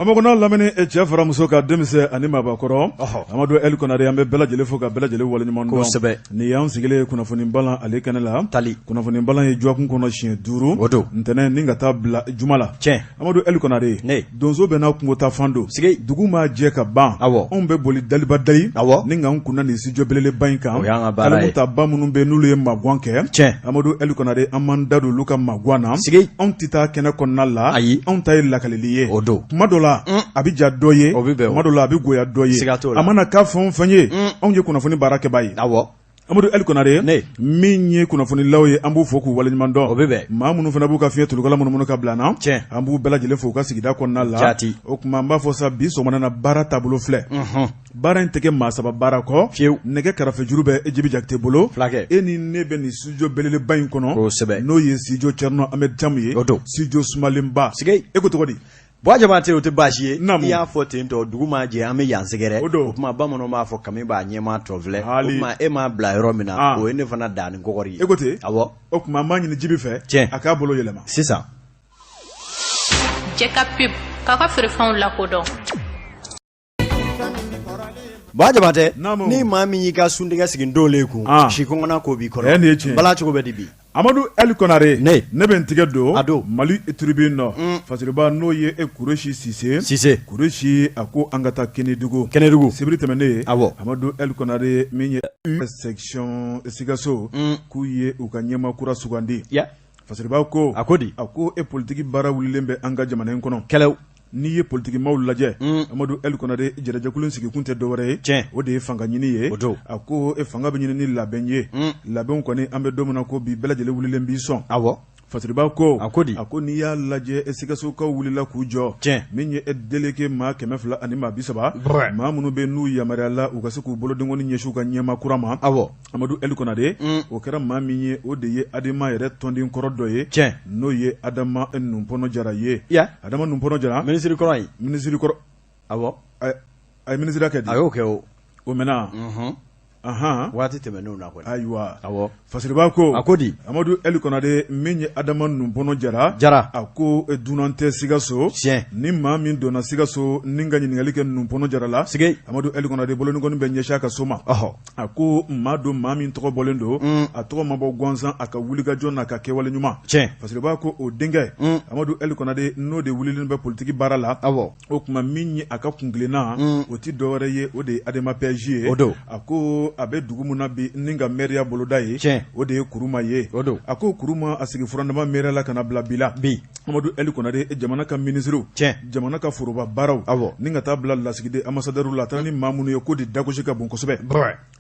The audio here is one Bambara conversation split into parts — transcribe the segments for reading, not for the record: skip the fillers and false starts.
Bamakɔ n'a lamini cɛ fara muso kan denmisɛn ani maabakɔrɔ, ɔhɔ, Amadu Ɛli Konare an bɛ bɛɛ lajɛlen fo ka bɛɛ lajɛlen waleɲuman dɔn, kosɛbɛ, nin y'an sigilen ye kunnafoni balan ale kɛnɛ la, tali, kunnafoni balan ye dɔgɔkun kɔnɔ siɲɛ 5, o don, ntɛnɛn ni ka taa bila juma la, tiɲɛ, Amadu Ɛli Konare, ne, donso bɛɛ n'a kungo taa fan don, sigi, dugu maa jɛ ka ban, awɔ, anw bɛ boli daliba dali, awɔ, ni k'an kun da nin studio belebeleba in kan, o y'an ka baara ye, kalamu taba minnu bɛ n'olu ye magan kɛ, tiɲɛ, Amadu Ɛli Konare an b'an da don olu ka magan na, sigi, anw tɛ taa kɛnɛ kɔnɔna la, ayi, anw ta ye lakalili ye, o don, kuma dɔ la a bɛ ja dɔ ye, o bɛ bɛn, kuma dɔ la a bɛ goya dɔ ye, siga t'o la, a mana kɛ fɛn o fɛn ye, anw ye kunnafoni baarakɛbaa ye, awɔ, Amadu Ɛli Konare, ne, min ye kunnafonilaw ye an b'u fo k'u waleɲuman dɔn, o bɛ bɛn, maa minnu fana b'u ka fiɲɛ tulukala munumunu ka bila an na, tiɲɛ, an b'u bɛɛ lajɛlen fo u ka sigida kɔnɔna la, jaati, o tuma an b'a fɔ sa bi sɔgɔmada na baara taabolo filɛ, unhun. Baara in tɛ kɛ maa saba baara kɔ fiyewu nɛgɛ karafejuru bɛ e Jibi Jakite bolo fulakɛ e ni ne bɛ nin studio belebeleba in kɔnɔ kosɛbɛ n'o ye studio Thierno Ahmed Thiam ye o don studio sumalenba sigi e ko cogo di Buwa Jabate o tɛ baasi ye n'i y'a fɔ ten tɔ dugu maa jɛ an bɛ yan sɛgɛrɛ o don o tuma bamananw b'a fɔ kami b'a ɲɛmaa tɔ filɛ o tuma e m'a bila yɔrɔ min na o ye ne fana da ni kɔgɔri ye e ko ten awɔ o tuma an b'a ɲini Jibi fɛ tiɲɛ a k'a bolo yɛlɛma sisan Cɛ ka pub k'a ka feerefɛnw lakodɔn. Buwa Jabatɛ ni maa min y'i ka suntigɛ sigi ntoolen kun si kɔngɔnna ko b'i kɔrɔ bala cogo bɛ di bi Amadu Ɛli Konare ne bɛ n tigɛ don a don Mali Tribune nɔ Fasiriba n'o ye e Kuresi Sise Sise Kuresi a ko an ka taa Kɛnɛdugu Kɛnɛdugu sibiri tɛmɛnen ye awɔ Amadu Ɛli Konare min ye section Sikaso k'u ye u ka ɲɛmaa kura sugandi Fasiriba ko a ko di a ko e politiki baara wulilen bɛ an ka jamana in kɔnɔ kɛlɛw N'i ye politikimaw lajɛ Amadu Ɛli Konare jɛrɛjɛkulu sigikun tɛ dɔwɛrɛ ye tiɲɛ o de ye fanga ɲini ye o don a ko e fanga bɛ ɲini ni labɛn ye labɛnw kɔni an bɛ don min na ko bi bɛɛ lajɛlen wulilen b'i sɔn awɔ Fasiriba ko a ko di a ko n'i y'a lajɛ e Sikasokaw wulila k'u jɔ tiɲɛ min ye e délégué maa 230 maa minnu bɛ n'u yamaruyala u ka se k'u bolodenkɔni ɲɛsin u ka ɲɛmaa kura ma awɔ Amadu Ɛli Konare o kɛra maa min ye o de ye Adema yɛrɛ tɔnden kɔrɔ dɔ ye tiɲɛ n'o ye Adama Nupɔnɔ Jara ye Adama Nupɔnɔ Jara minisiri kɔrɔ in minisiri kɔrɔ awɔ a ye minisiriya kɛ a y'o kɛ o o mɛnna ahan waati tɛmɛnenw na kɔni ayiwa awɔ Fasiriba ko a ko di Amadu Ɛli Konare min ye Adama Nupɔnɔ Jara Jara a ko dunan tɛ Sikaso tiɲɛ ni maa min donna Sikaso ni ka ɲininkali kɛ Nupɔnɔ Jara la sigi Amadu Ɛli Konare bolonkɔni bɛ ɲɛsin a ka so ma ɔhɔ A ko maa don maa min tɔgɔ bɔlen don a tɔgɔ ma bɔ gansan a ka wulikajɔ n'a ka kɛwale ɲuman tiɲɛ Fasiriba ko o denkɛ Amadu Ɛli Konare n'o de wulilen bɛ politiki baara la awɔ o tuma min ye a ka kuntilenna o tɛ dɔwɛrɛ ye o de ye Adema PAJ ye o don a ko a bɛ dugu min na bi ni ka mɛriya boloda ye tiɲɛ o de ye Kuruma ye o don a ko Kuruma a sigi furadama mɛriya la ka na bila bi la bi Amadu Ɛli Konare jamana ka minisiriw tiɲɛ jamana ka foroba baaraw awɔ ni ka taa bila lasigiden ambassadeurw la a taara ni maa minnu ye ko de dagosi ka bon kosɛbɛ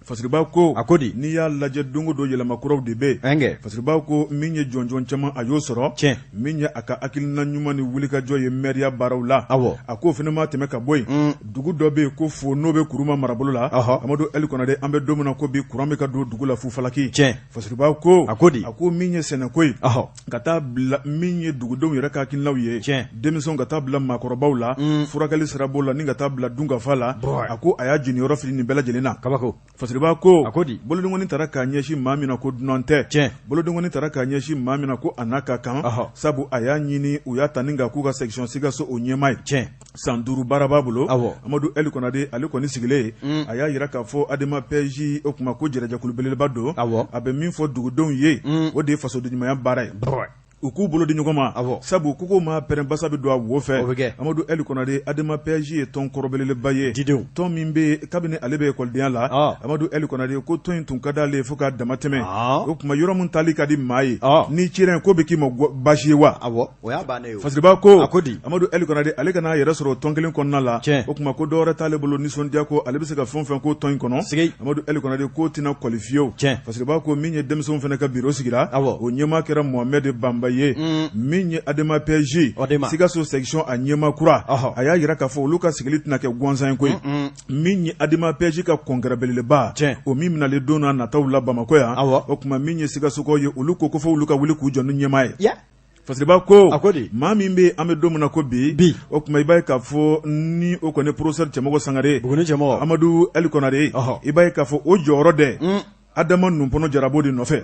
Fasiriba ko a ko di n'i y'a lajɛ don o don yɛlɛma kuraw de bɛ yen Fasiriba ko min ye jɔnjɔn caman a y'o sɔrɔ tiɲɛ min ye a ka hakilina ɲuman ni wulikajɔ ye mɛriya baaraw la awɔ a k'o fana ma tɛmɛ ka bɔ yen dugu dɔ bɛ yen ko fo n'o bɛ Kuruma marabolo la Amadu Ɛli Konare an bɛ don min na ko bi kuran bɛ ka don dugu la fufalaki tiɲɛ Fasiriba ko a ko di a ko min ye sɛnɛko ye ka taa bila min ye dugudenw yɛrɛ ka hakilinaw ye tiɲɛ denmisɛnw ka taa bila maakɔrɔbaw la furakɛli sira b'o la ni ka taa bila dunkafa la a ko a y'a jeniyɔrɔ fa nin bɛɛ lajɛlen na kabako Fasiriba ko a ko di bolodenkɔni taara k'a ɲɛsin maa min na ko dunan tɛ tiɲɛ bolodenkɔni taara k'a ɲɛsin maa min na ko a n'a ka kan sabu a y'a ɲini u y'a ta ni ka k'u ka section Sikaso o ɲɛmaa ye tiɲɛ san 5 baara b'a bolo awɔ Amadu Ɛli Konare ale kɔni sigilen a y'a jira k'a fɔ Adema PAJ o tuma ko jɛrɛjɛkulu belebeleba don awɔ a bɛ min fɔ dugudenw ye o de ye fasodenɲumanya baara ye u k'u bolo di ɲɔgɔn ma awɔ sabu kogo maa pɛrɛn basa bɛ don a wo fɛ o bɛ kɛ Amadu Ɛli Konare Adema PAJ ye tɔn kɔrɔ belebeleba ye didenw tɔn min bɛ kabini ale bɛ ekɔlidenya la Amadu Ɛli Konare ko tɔn in tun ka d'ale ye fo k'a damatɛmɛ o tuma yɔrɔ min taali ka di maa ye n'i cira yen k'o bɛ k'i ma baasi ye wa awɔ o y'a bannen ye Fasiriba ko a ko di Amadu Ɛli Konare ale ka n'a yɛrɛ sɔrɔ tɔn kelen kɔnɔna la tiɲɛ o tuma ko dɔwɛrɛ t'ale bolo nisɔndiya ko ale bɛ se ka fɛn o fɛn k'o tɔn in kɔnɔ sigi Amadu Ɛli Konare k'o tɛna kɔli fiyewu tiɲɛ Fasiriba ko min ye denmisɛnw fana ka biro sigira awɔ o ɲɛmaa kɛra Mohamɛdi Banba ye min ye Adema PAJ Sikaso section a ɲɛmaa kura a y'a jira k'a fɔ olu ka sigili tɛna kɛ gansan ye koyi min ye Adema PAJ ka congrès belebeleba tiɲɛ o min bɛna le don n'a nataw la Bamakɔ yan awɔ o tuma min ye Sikasokaw ye olu ko ko fo olu ka wuli k'u jɔ ni ɲɛmaa ye Fasiriba ko a ko di maa min bɛ an bɛ don min na ko bi bi o tuma i b'a ye k'a fɔ ni o kɔni professeur Cɛmɔgɔ Sangare Buguni Cɛmɔgɔ Amadu Ɛli Konare i b'a ye k'a fɔ o jɔyɔrɔ dɛ Adama Nupɔnɔ Jara b'o de nɔfɛ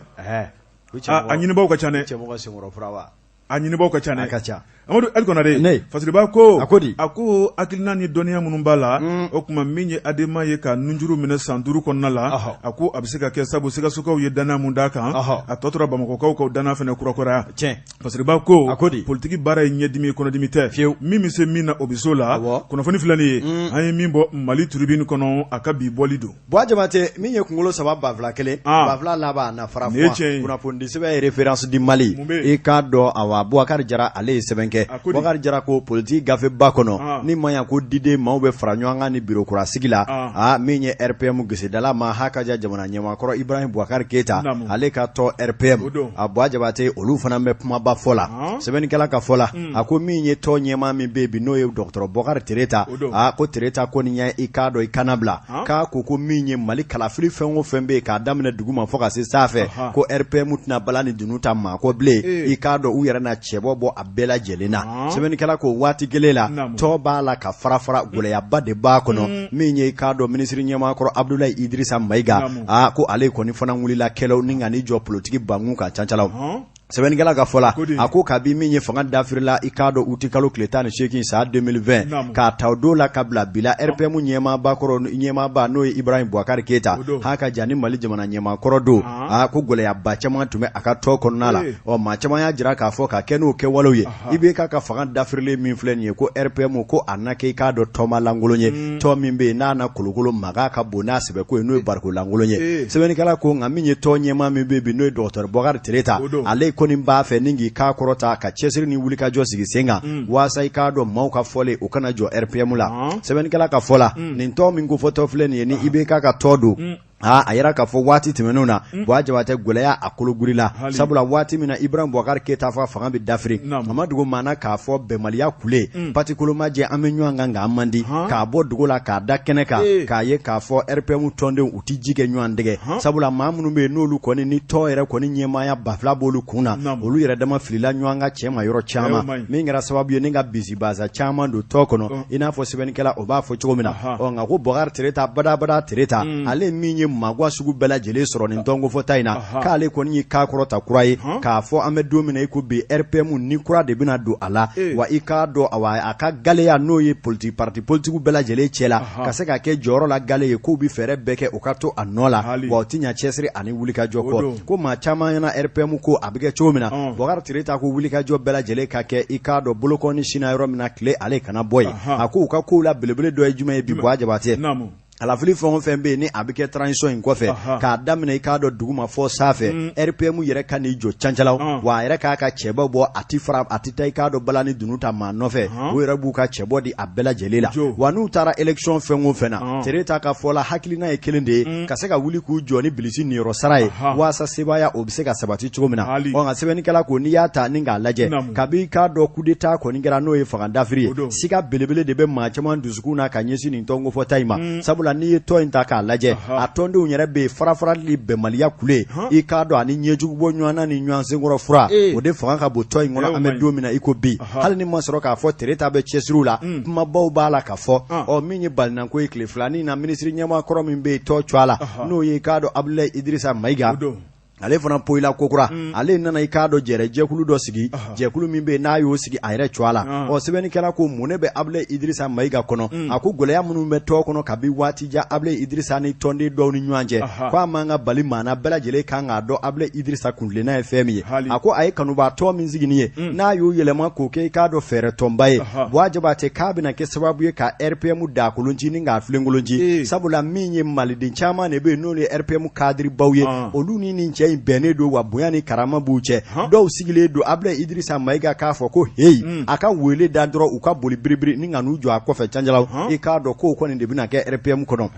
a a ɲinibaaw ka ca dɛ Cɛmɔgɔ senkɔrɔ fura wa A ɲinibaaw ka ca a ka ca. Amadu El Konare ne Fasiriba ko a ko di a ko hakilina ni dɔnniya minnu b'a la o tuma min ye ADEMA ye ka nunjuru minɛ san 5 kɔnɔna la a ko a bɛ se ka kɛ sabu Sikasokaw ye danaya mun d'a kan a tɔ tora Bamakɔkaw ka danaya fana kurakuraya tiɲɛ Fasiriba ko a ko di politiki baara ye ɲɛdimi ye kɔnɔdimi tɛ fiyewu min bɛ se min na o bɛ s'o la kunnafoni filɛ nin ye an ye min bɔ Mali Tribune kɔnɔ a ka bi bɔli don Buwa Jabate min ye kunkolo 3 banfula 1 banfula laban na fara kunnafonidi sɛbɛn Référence du Mali i k'a dɔn awa Bubakari Jara ale ye sɛbɛn kɛ Bubakari Jara ko politiki gafeba kɔnɔ ni ma ɲa ko diden maaw bɛ fara ɲɔgɔn kan ni biro kura sigi la aa min ye RPM gesedala ma ha ka ja jamana ɲɛmaa kɔrɔ Ibrahim Bubakari Keyita ale ka tɔn RPM a Buwa Jabate olu fana bɛ kumaba fɔ la sɛbɛnnikɛla ka fɔ la a ko min ye tɔn ɲɛmaa min bɛ yen bi n'o ye dɔgɔtɔrɔ Bɔkari Tereta aa ko Tereta kɔni ye i k'a dɔn i kana bila k'a ko ko min ye Mali kalafili fɛn o fɛn bɛ yen k'a daminɛ duguma fo ka se sanfɛ ko RPM tɛna bala ni dunun ta maa kɔ bilen i k'a dɔn u yɛrɛ na cɛbɔ bɔ a bɛɛ lajɛlen na sɛbɛnnikɛla ko waati kelen la tɔn b'a la ka fara fara gɛlɛyaba de b'a kɔnɔ min ye i k'a dɔn minisiri ɲɛmaa kɔrɔ Abudulayi Idirisa Mayiga aa ko ale kɔni fana wulila kɛlɛw ni ka n'i jɔ politiki bankun kan cancalaw Sɛbɛnnikɛla ka fɔ la a ko kabi min ye fanga dafirila i k'a dɔn utikalo tile 18 san 2020 k'a ta o don la ka bila bi la RPM ɲɛmaaba kɔrɔ ɲɛmaaba n'o ye Ibrahim Bubakari Keyita ha ka ja ni Mali jamana ɲɛmaa kɔrɔ don aa ko gɛlɛyaba caman tun bɛ a ka tɔn kɔnɔna la ɔ maa caman y'a jira k'a fɔ ka kɛ n'o kɛwalew ye IBK ka fanga dafirilen min filɛ nin ye ko RPM ko a na kɛ i k'a dɔn tɔnba lankolon ye tɔn min bɛ yen n'a na kolokolo maga ka bon n'a sɛbɛko ye n'o ye bariko lankolon ye sɛbɛnnikɛla ko nka min ye tɔn ɲɛmaa min bɛ bi n'o ye dɔgɔtɔrɔ Bubakari Tereta ale kɔni b'a fɛ ni k'i kan kɔrɔta ka cɛsiri ni wulikajɔ sigi sen kan waasa i k'a dɔn maaw ka fɔlen o kana jɔ RPM la sɛbɛnnikɛla ka fɔ la nin tɔn min kofɔtɔ filɛ nin ye ni IBK ka tɔn don aa a yira k'a fɔ waati tɛmɛnenw na Buwa Jabatɛ gɛlɛya a kologirila sabula waati min na Ibrahim Bubakari Keyita fa fanga bɛ dafiri a ma dogo maa na k'a fɔ bɛnbaliya kule pati kolomajɛ an bɛ ɲɔgɔn kan nka an man di k'a bɔ dogo la k'a da kɛnɛ kan k'a ye k'a fɔ RPM tɔndenw u tɛ ji kɛ ɲɔgɔn dɛgɛ sabula maa minnu bɛ yen n'olu kɔni ni tɔn yɛrɛ kɔni ɲɛmaaya banfula b'olu kun na olu yɛrɛ dama filila ɲɔgɔn kan cɛ ma yɔrɔ caman min kɛra sababu ye ni ka bisibasa caman don tɔn kɔnɔ i n'a fɔ sɛbɛnnikɛla o b'a fɔ cogo min na ɔ nka ko Bubakari Tereta badabada Tereta ale min ye magwa sugu bɛɛ lajɛlen sɔrɔ nin tɔnkofɔta in na k'ale kɔni y'i kan kɔrɔta kura ye k'a fɔ an bɛ don min na i ko bi RPM ni kura de bɛna don a la wa i k'a dɔn awa a ka galeya n'o ye politique parti politique bɛɛ lajɛlen cɛ la ka se ka kɛ jɔyɔrɔ la gale ye k'u bɛ fɛɛrɛ bɛɛ kɛ u ka to a nɔ la wa u tɛ ɲɛ cɛsiri ani wulikajɔ kɔ ko maa caman ɲɛna RPM ko a bɛ kɛ cogo min na Bubakari Tereta ko wulikajɔ bɛɛ lajɛlen ka kɛ i k'a dɔn bolokɔni sinna yɔrɔ min na tile ale kana bɔ yen a ko u ka kow la belebele dɔ ye jumɛn ye bi Buwa Jabatɛ kalafili fɛn o fɛn bɛ yen ni a bɛ kɛ transition in kɔfɛ k'a daminɛ i k'a dɔn duguma fɔ sanfɛ RPM yɛrɛ ka n'i jɔ cancalaw wa a yɛrɛ k'a ka cɛbɔ bɔ a tɛ fara a tɛ taa i k'a dɔn bala ni dunun ta maa nɔfɛ u yɛrɛ b'u ka cɛbɔ di a bɛɛ lajɛlen la wa n'u taara élection fɛn o fɛn na Tereta ka fɔ la hakilina ye kelen de ye ka se ka wuli k'u jɔ ni bilisi niyɔrɔ sara ye waasa sebaaya o bɛ se ka sabati cogo min na ɔ nka sɛbɛnnikɛla ko n'i y'a ta ni k'a lajɛ kabi i k'a dɔn coup d'état kɔni kɛra n'o ye fanga dafiri ye siga belebele de bɛ maa caman dusukun na ka ɲɛsin nin tɔn kofɔta in ma sabula n'i ye tɔn in ta k'a lajɛ a tɔndenw yɛrɛ bɛ yen farafarali bɛnbaliya kule i k'a dɔn ani ɲɛjugu bɔ ɲɔgɔn na ni ɲɔgɔn senkɔrɔ fura o de fanga ka bon tɔn in kɔnɔ an bɛ don min na i ko bi hali ni ma sɔrɔ k'a fɔ Tereta bɛ cɛsiriw la kumabaw b'a la ka fɔ ɔ min ye balinako ye tile filanin na minisiri ɲɛmaa kɔrɔ min bɛ yen tɔn cogoya la n'o ye i k'a dɔn Abudulayi Idirisa Mayiga ale fana poyila kokura ale nana i k'a dɔn jɛrɛ jɛkulu dɔ sigi jɛkulu min bɛ yen n'a y'o sigi a yɛrɛ cogoya la ɔ sɛbɛnnikɛla ko mun ne bɛ Abudulayi Idirisa Mayiga kɔnɔ a ko gɛlɛya minnu bɛ tɔn kɔnɔ kabi waati jan Abudulayi Idirisa ni tɔnden dɔw ni ɲɔgɔn cɛ ko a man ka bali maa na bɛɛ lajɛlen kan k'a dɔn Abudulayi Idirisa kuntilenna ye fɛn min ye a ko a ye kanuba tɔn min sigi nin ye n'a y'o yɛlɛma k'o kɛ i k'a dɔn fɛɛrɛ tɔnba ye Buwa Jabatɛ k'a bɛna kɛ sababu ye ka RPM dakolon ci ni k'a filenkolon ci sabula min ye maliden caman de bɛ yen n'olu ye RPM kadiribaw ye olu ni nin cɛ in bɛnnen don wa bonya ni karama b'u cɛ dɔw sigilen don Abudulayi Idirisa Mayiga k'a fɔ ko heyi a ka wele da dɔrɔn u ka boli biribiri ni ka n'u jɔ a kɔfɛ canjalaw i k'a dɔn k'o kɔni de bɛna kɛ RPM kɔnɔ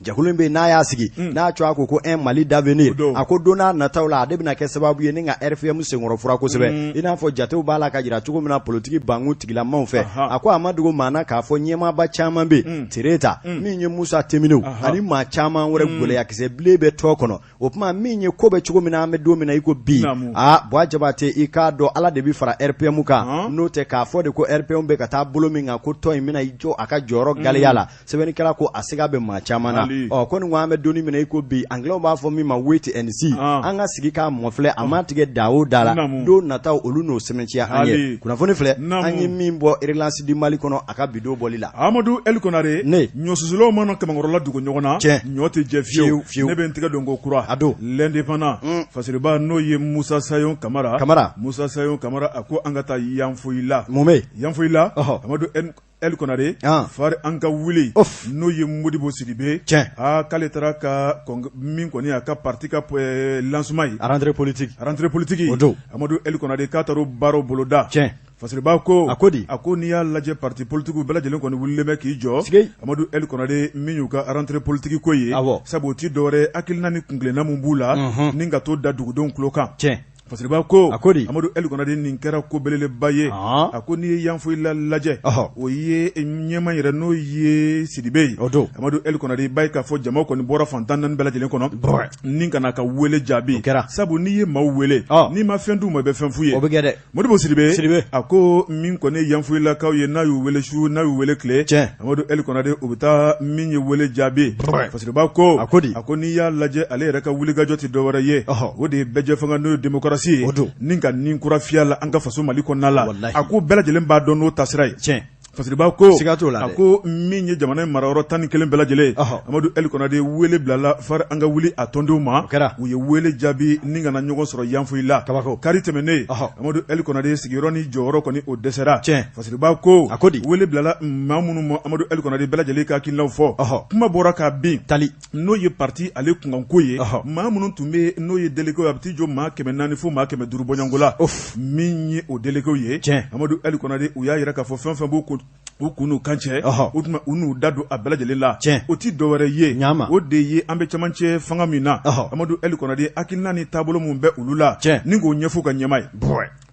jɛkulu bɛ n'a y'a sigi n'a cogoya ko ko un Mali d'avenir a ko don n'a nataw la ale bɛna kɛ sababu ye ni ka RPM senkɔrɔ fura kosɛbɛ i n'a fɔ jatew b'a la ka jira cogo min na politiki banku tigilamaw fɛ a ko a ma dogo maa na k'a fɔ ɲɛmaaba caman bɛ yen Tereta min ye Musa Timbiné ani maa caman wɛrɛ gɛlɛyakisɛ bilen bɛ tɔn kɔnɔ o tuma min ye ko bɛ cogo min na an bɛ don min na i ko bi aa Buwa Jabatɛ i k'a dɔn Ala de bɛ fara RPM kan n'o tɛ k'a fɔ de ko RPM bɛ ka taa bolo min kan ko tɔn in bɛna i jɔ a ka jɔyɔrɔ galeya la sɛbɛnnikɛla ko a siga bɛ maa caman na. Ɔ ko nin ko an bɛ don min na i ko bi, anglais b'a fɔ min ma wait and see, an ka sigi k'a mɔfilɛ, a ma tigɛ da o da la, don nataw olu n'o sɛmɛntiya an ye. Kunnafoni filɛ an ye min bɔ Relance du Mali kɔnɔ a ka bi don bɔli la. Amadu El Konare, ne ɲɔsusulaw mana kamankɔrɔla dogo ɲɔgɔn na, ɲɔ tɛ jɛ fiyewu fiyewu. Ne bɛ n tɛgɛ don ko kura a don L'Indépendant, Fasiriba n'o ye Musa Sayon Kamara, Kamara Musa Sayon Kamara, a ko an ka taa Yanfolila. Mun bɛ Yanfolila? Amadu El Konare, fari an ka wuli, n'o ye Modibo Sidibe, tiɲɛ, aa k'ale taara ka min kɔni a ka parti ka lancement ye, rentrée politique, rentrée politique o don. Amadu El Konare k'a taara baaraw boloda. Tiɲɛ. Fasiriba ko a ko di? A ko n'i y'a lajɛ parti politigiw bɛɛ lajɛlen kɔni wulilen bɛ k'i jɔ. Amadu El Konare, min y'u ka rentrée politique ko ye, sabu o ti dɔwɛrɛ, hakilina ni kuntilenna min b'u la ni ka t'o da dugudenw tulo kan. Tiɲɛ. Fasiriba ko a ko di? Amadu El Konare, nin kɛra ko belebeleba ye. A ko n'i ye Yanfolila lajɛ, o ye ɲɛmaa yɛrɛ n'o ye Sidibe ye. O don. Amadu El Konare, b'a ye k'a fɔ jama kɔni bɔra fan 14 bɛɛ lajɛlen kɔnɔ ni ka n'a ka wele jaabi. O kɛra. Sabu n'i ye maaw wele, n'i ma fɛn d'u ma, i bɛ fɛn f'u ye. O bɛ kɛ dɛ. Modibo Sidibe, Sidibe, a ko min kɔni ye Yanfolilakaw ye, n'a y'u wele su, n'a y'u wele tile, tiɲɛ, Amadu El Konare, u bɛ taa min ye wele jaabi. Fasiriba ko a ko di? A ko n'i y'a lajɛ, ale yɛrɛ ka wulikajɔ tɛ dɔwɛrɛ ye, o de ye bɛɛjɛ fanga n'o ye démocratie ye, o don, ni ka ni kura fiyɛ la an ka faso Mali kɔnɔna la. A ko bɛɛ lajɛlen b'a dɔn n'o taasira ye. Tiɲɛ. Fasiriba ko siga t'o la a ko min ye jamana in marayɔrɔ 11 bɛɛ lajɛlen, Amadu El Konare, wele bilala fari an ka wuli a tɔndenw ma, u ye wele jaabi ni ka na ɲɔgɔn sɔrɔ Yanfolila kabako kari tɛmɛnen. Amadu El Konare, sigiyɔrɔ ni jɔyɔrɔ kɔni o dɛsɛra. Tiɲɛ. Fasiriba ko a ko di? Wele bilala maa minnu ma, Amadu El Konare, bɛɛ lajɛlen ka hakilinaw fɔ, kuma bɔra ka bin tali n'o ye parti ale kunkanko ye. Maa minnu tun bɛ n'o ye délégué, a bɛ t'i jɔ maa 400 fo maa 500 bɔɲɔgɔnko la. Min ye o délégué ye, tiɲɛ, Amadu El Konare, u y'a jira k'a fɔ fɛn fɛn b'u u kun n'u kan cɛ, o tuma u n'u da don a bɛɛ lajɛlen la. Tiɲɛ. O tɛ dɔwɛrɛ ye, ɲama, o de ye an bɛ cɛmancɛ fanga min na, Amadu El Konare, hakilina ni taabolo min bɛ olu la, tiɲɛ, ni k'o ɲɛfɔ ka ɲɛmaa ye.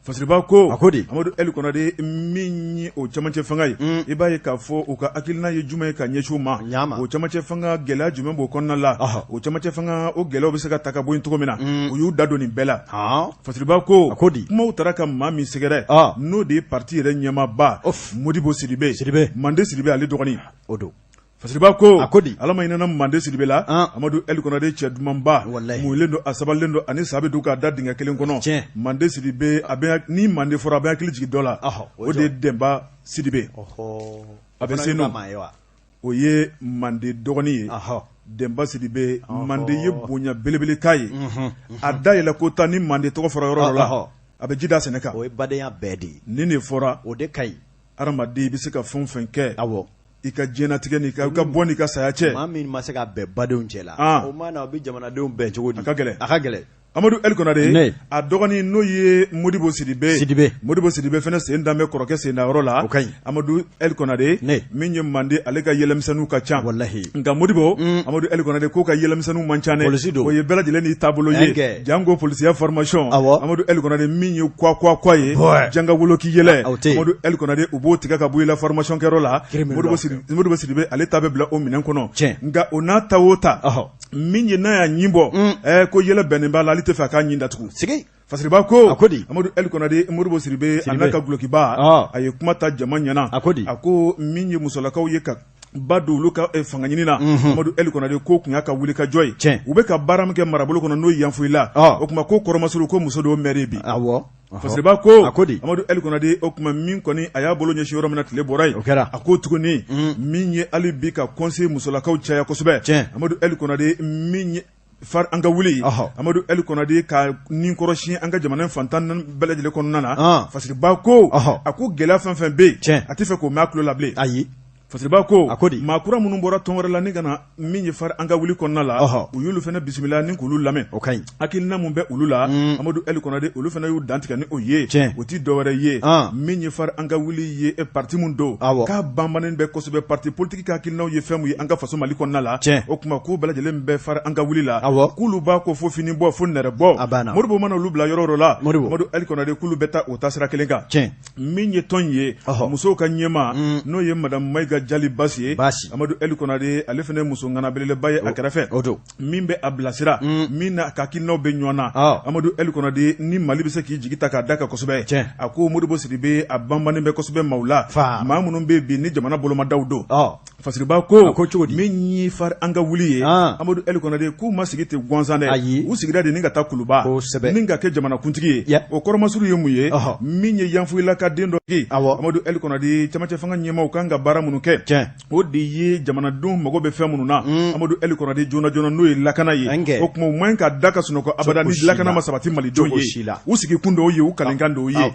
Fasiriba ko a ko di? Amadu El Konare, min ye o cɛmancɛ fanga ye, i b'a ye k'a fɔ u ka hakilina ye jumɛn ye ka ɲɛsin u ma, ɲama, o cɛmancɛ fanga gɛlɛya jumɛn b'o kɔnɔna la, o cɛmancɛ fanga o gɛlɛyaw bɛ se ka ta ka bɔ yen cogo min na, u y'u da don nin bɛɛ la. Fasiriba ko a ko di? Kumaw taara ka maa min sɛgɛrɛ, n'o de ye parti yɛrɛ ɲɛmaaba Modibo Sidibe, Sidibe, Mande Sidibe ale dɔgɔnin o don. Fasiriba ko a ko di? Ala ma hinɛna Mande Sidibe la. Amadu El Konare, cɛ dumanba, muɲulen don, a sabalilen don, ani sa bɛ dun k'a da dingɛ kelen kɔnɔ. Tiɲɛ. Mande Sidibe, a bɛ ni Mande fɔra, a bɛ hakili jigin dɔ la, o de ye Denba Sidibe. A bɛ Senu, o ye Mande dɔgɔnin ye. Denba Sidibe, Mande ye bonya belebele k'a ye, a da yɛlɛ ko tan ni Mande tɔgɔ fɔra yɔrɔ dɔ la, a bɛ ji da sɛnɛ kan. O ye badenya bɛɛ de ye. Nin de fɔra. O de ka ɲi. Hadamaden, i bɛ se ka fɛn o fɛn kɛ, awɔ, i ka diɲɛnatigɛ n'i ka bɔ n'i ka saya cɛ. Maa min ma se ka bɛn badenw cɛ la, o ma na, o bɛ jamanadenw bɛn cogo di? A ka gɛlɛn. A ka gɛlɛn. Amadu El Konare, a dɔgɔnin n'o ye Modibo Sidibe, Sidibe, Modibo Sidibe fana sen dan bɛ kɔrɔkɛ sendayɔrɔ la. O ka ɲi. Amadu El Konare, min ye Mande, ale ka yɛlɛmisɛnninw ka ca. Walahi. Nka Modibo, Amadu El Konare k'o ka yɛlɛmisɛnninw man ca dɛ. Polisi don. O ye bɛɛ lajɛlen n'i taabolo ye. Janko polisiya formation. Awɔ. Amadu El Konare, min ye kwa kwa kwa ye. Janga wolo k'i yɛlɛ. O tɛ yen. Amadu El Konare, u b'o tigɛ ka bɔ i la formation kɛyɔrɔ la. Modibo Sidibe, ale ta bɛ bila o minɛn kɔnɔ. Tiɲɛ. Nka o n'a ta o ta. Min ye n'a y'a ɲin bɔ, ko yɛlɛ bɛnnen b'a la, ale tɛ fɛ a k'a ɲin datugu. Sigi. Fasiriba ko a ko di? Amadu El Konare, Modibo Sidibe, a n'a ka dulokiba, a ye kuma ta jama ɲɛna. A ko di? A ko min ye musolakaw ye ka ba don olu ka fanga ɲini na, Amadu El Konare ko kun y'a ka wuli ka jɔ ye. Tiɲɛ. U bɛ ka baara min kɛ marabolo kɔnɔ, n'o ye Yanfolila, o tuma ko kɔrɔmasuru ko muso dɔw maire bi. Awɔ. Fasiriba ko a ko di? Amadu El Konare, o tuma min kɔni a y'a bolo ɲɛsin yɔrɔ min na, tile bɔra yen. O kɛra. A ko tuguni, min ye hali bi ka conseil musolakaw caya kosɛbɛ. Tiɲɛ. Amadu El Konare, min ye fari an ka wuli, Amadu El Konare ka nin kɔrɔsi an ka jamana fan 14 bɛɛ lajɛlen kɔnɔna na. Fasiriba ko a ko gɛlɛya fɛn fɛn bɛ yen, a tɛ fɛ k'o mɛn a tulo la bilen. Ayi. Fasiriba ko a ko di? Maa kura minnu bɔra tɔn wɛrɛ la ni ka na min ye fari an ka wuli kɔnɔna la, u y'olu fana bisimila ni k'olu lamɛn. O ka ɲi. Hakilina min bɛ olu la, Amadu El Konare, olu fana y'u dantigɛ ni o ye. Tiɲɛ. O tɛ dɔwɛrɛ ye, min ye fari an ka wuli ye parti min don, k'a banbannen bɛ kosɛbɛ parti politique ka hakilinaw ye fɛn min ye an ka faso Mali kɔnɔna la. Tiɲɛ. O tuma k'u bɛɛ lajɛlen bɛ fari an ka wuli la. Awɔ. K'olu b'a ko fo fini bɔ fo nɛrɛ bɔ. A banna. Modibo mana olu bila yɔrɔ o yɔrɔ la, Modibo. Amadu El Konare, k'olu bɛ taa o taasira kelen kan. Tiɲɛ. Min ye tɔn ye, musow ka ɲɛmaa, n'o ye madame Mayiga Jali Basi ye, Amadu El Konare, ale fana ye muso ŋana belebeleba ye a kɛrɛfɛ, o don, min bɛ a bilasira, min n'a ka hakilinaw bɛ ɲɔgɔn na. Amadu El Konare, ni Mali bɛ se k'i jigi ta k'a da kan kosɛbɛ, a ko Modibo Sidibe, a banbannen bɛ kosɛbɛ maaw la, maa minnu bɛ bi ni jamana bolomadaw don. Fasiriba ko ko cogo di min ye fari an ka wuli ye Amadu El Konate k'u ma sigi ten gansan dɛ ayi u sigira de ni ka taa Kuluba ni ka kɛ jamanakuntigi ye o kɔrɔmasuru ye mun ye min ye Yanfolila ka den dɔ ye Amadu El Konate camancɛ fanga ɲɛmaaw kan ka baara minnu kɛ o de ye jamanadenw mago bɛ fɛn minnu na Amadu El Konate joona joona n'o ye lakana ye o tuma u man ka da ka sunɔgɔ abada ni lakana ma sabati malidenw ye u sigi kun dɔw ye u kalenkan dɔw ye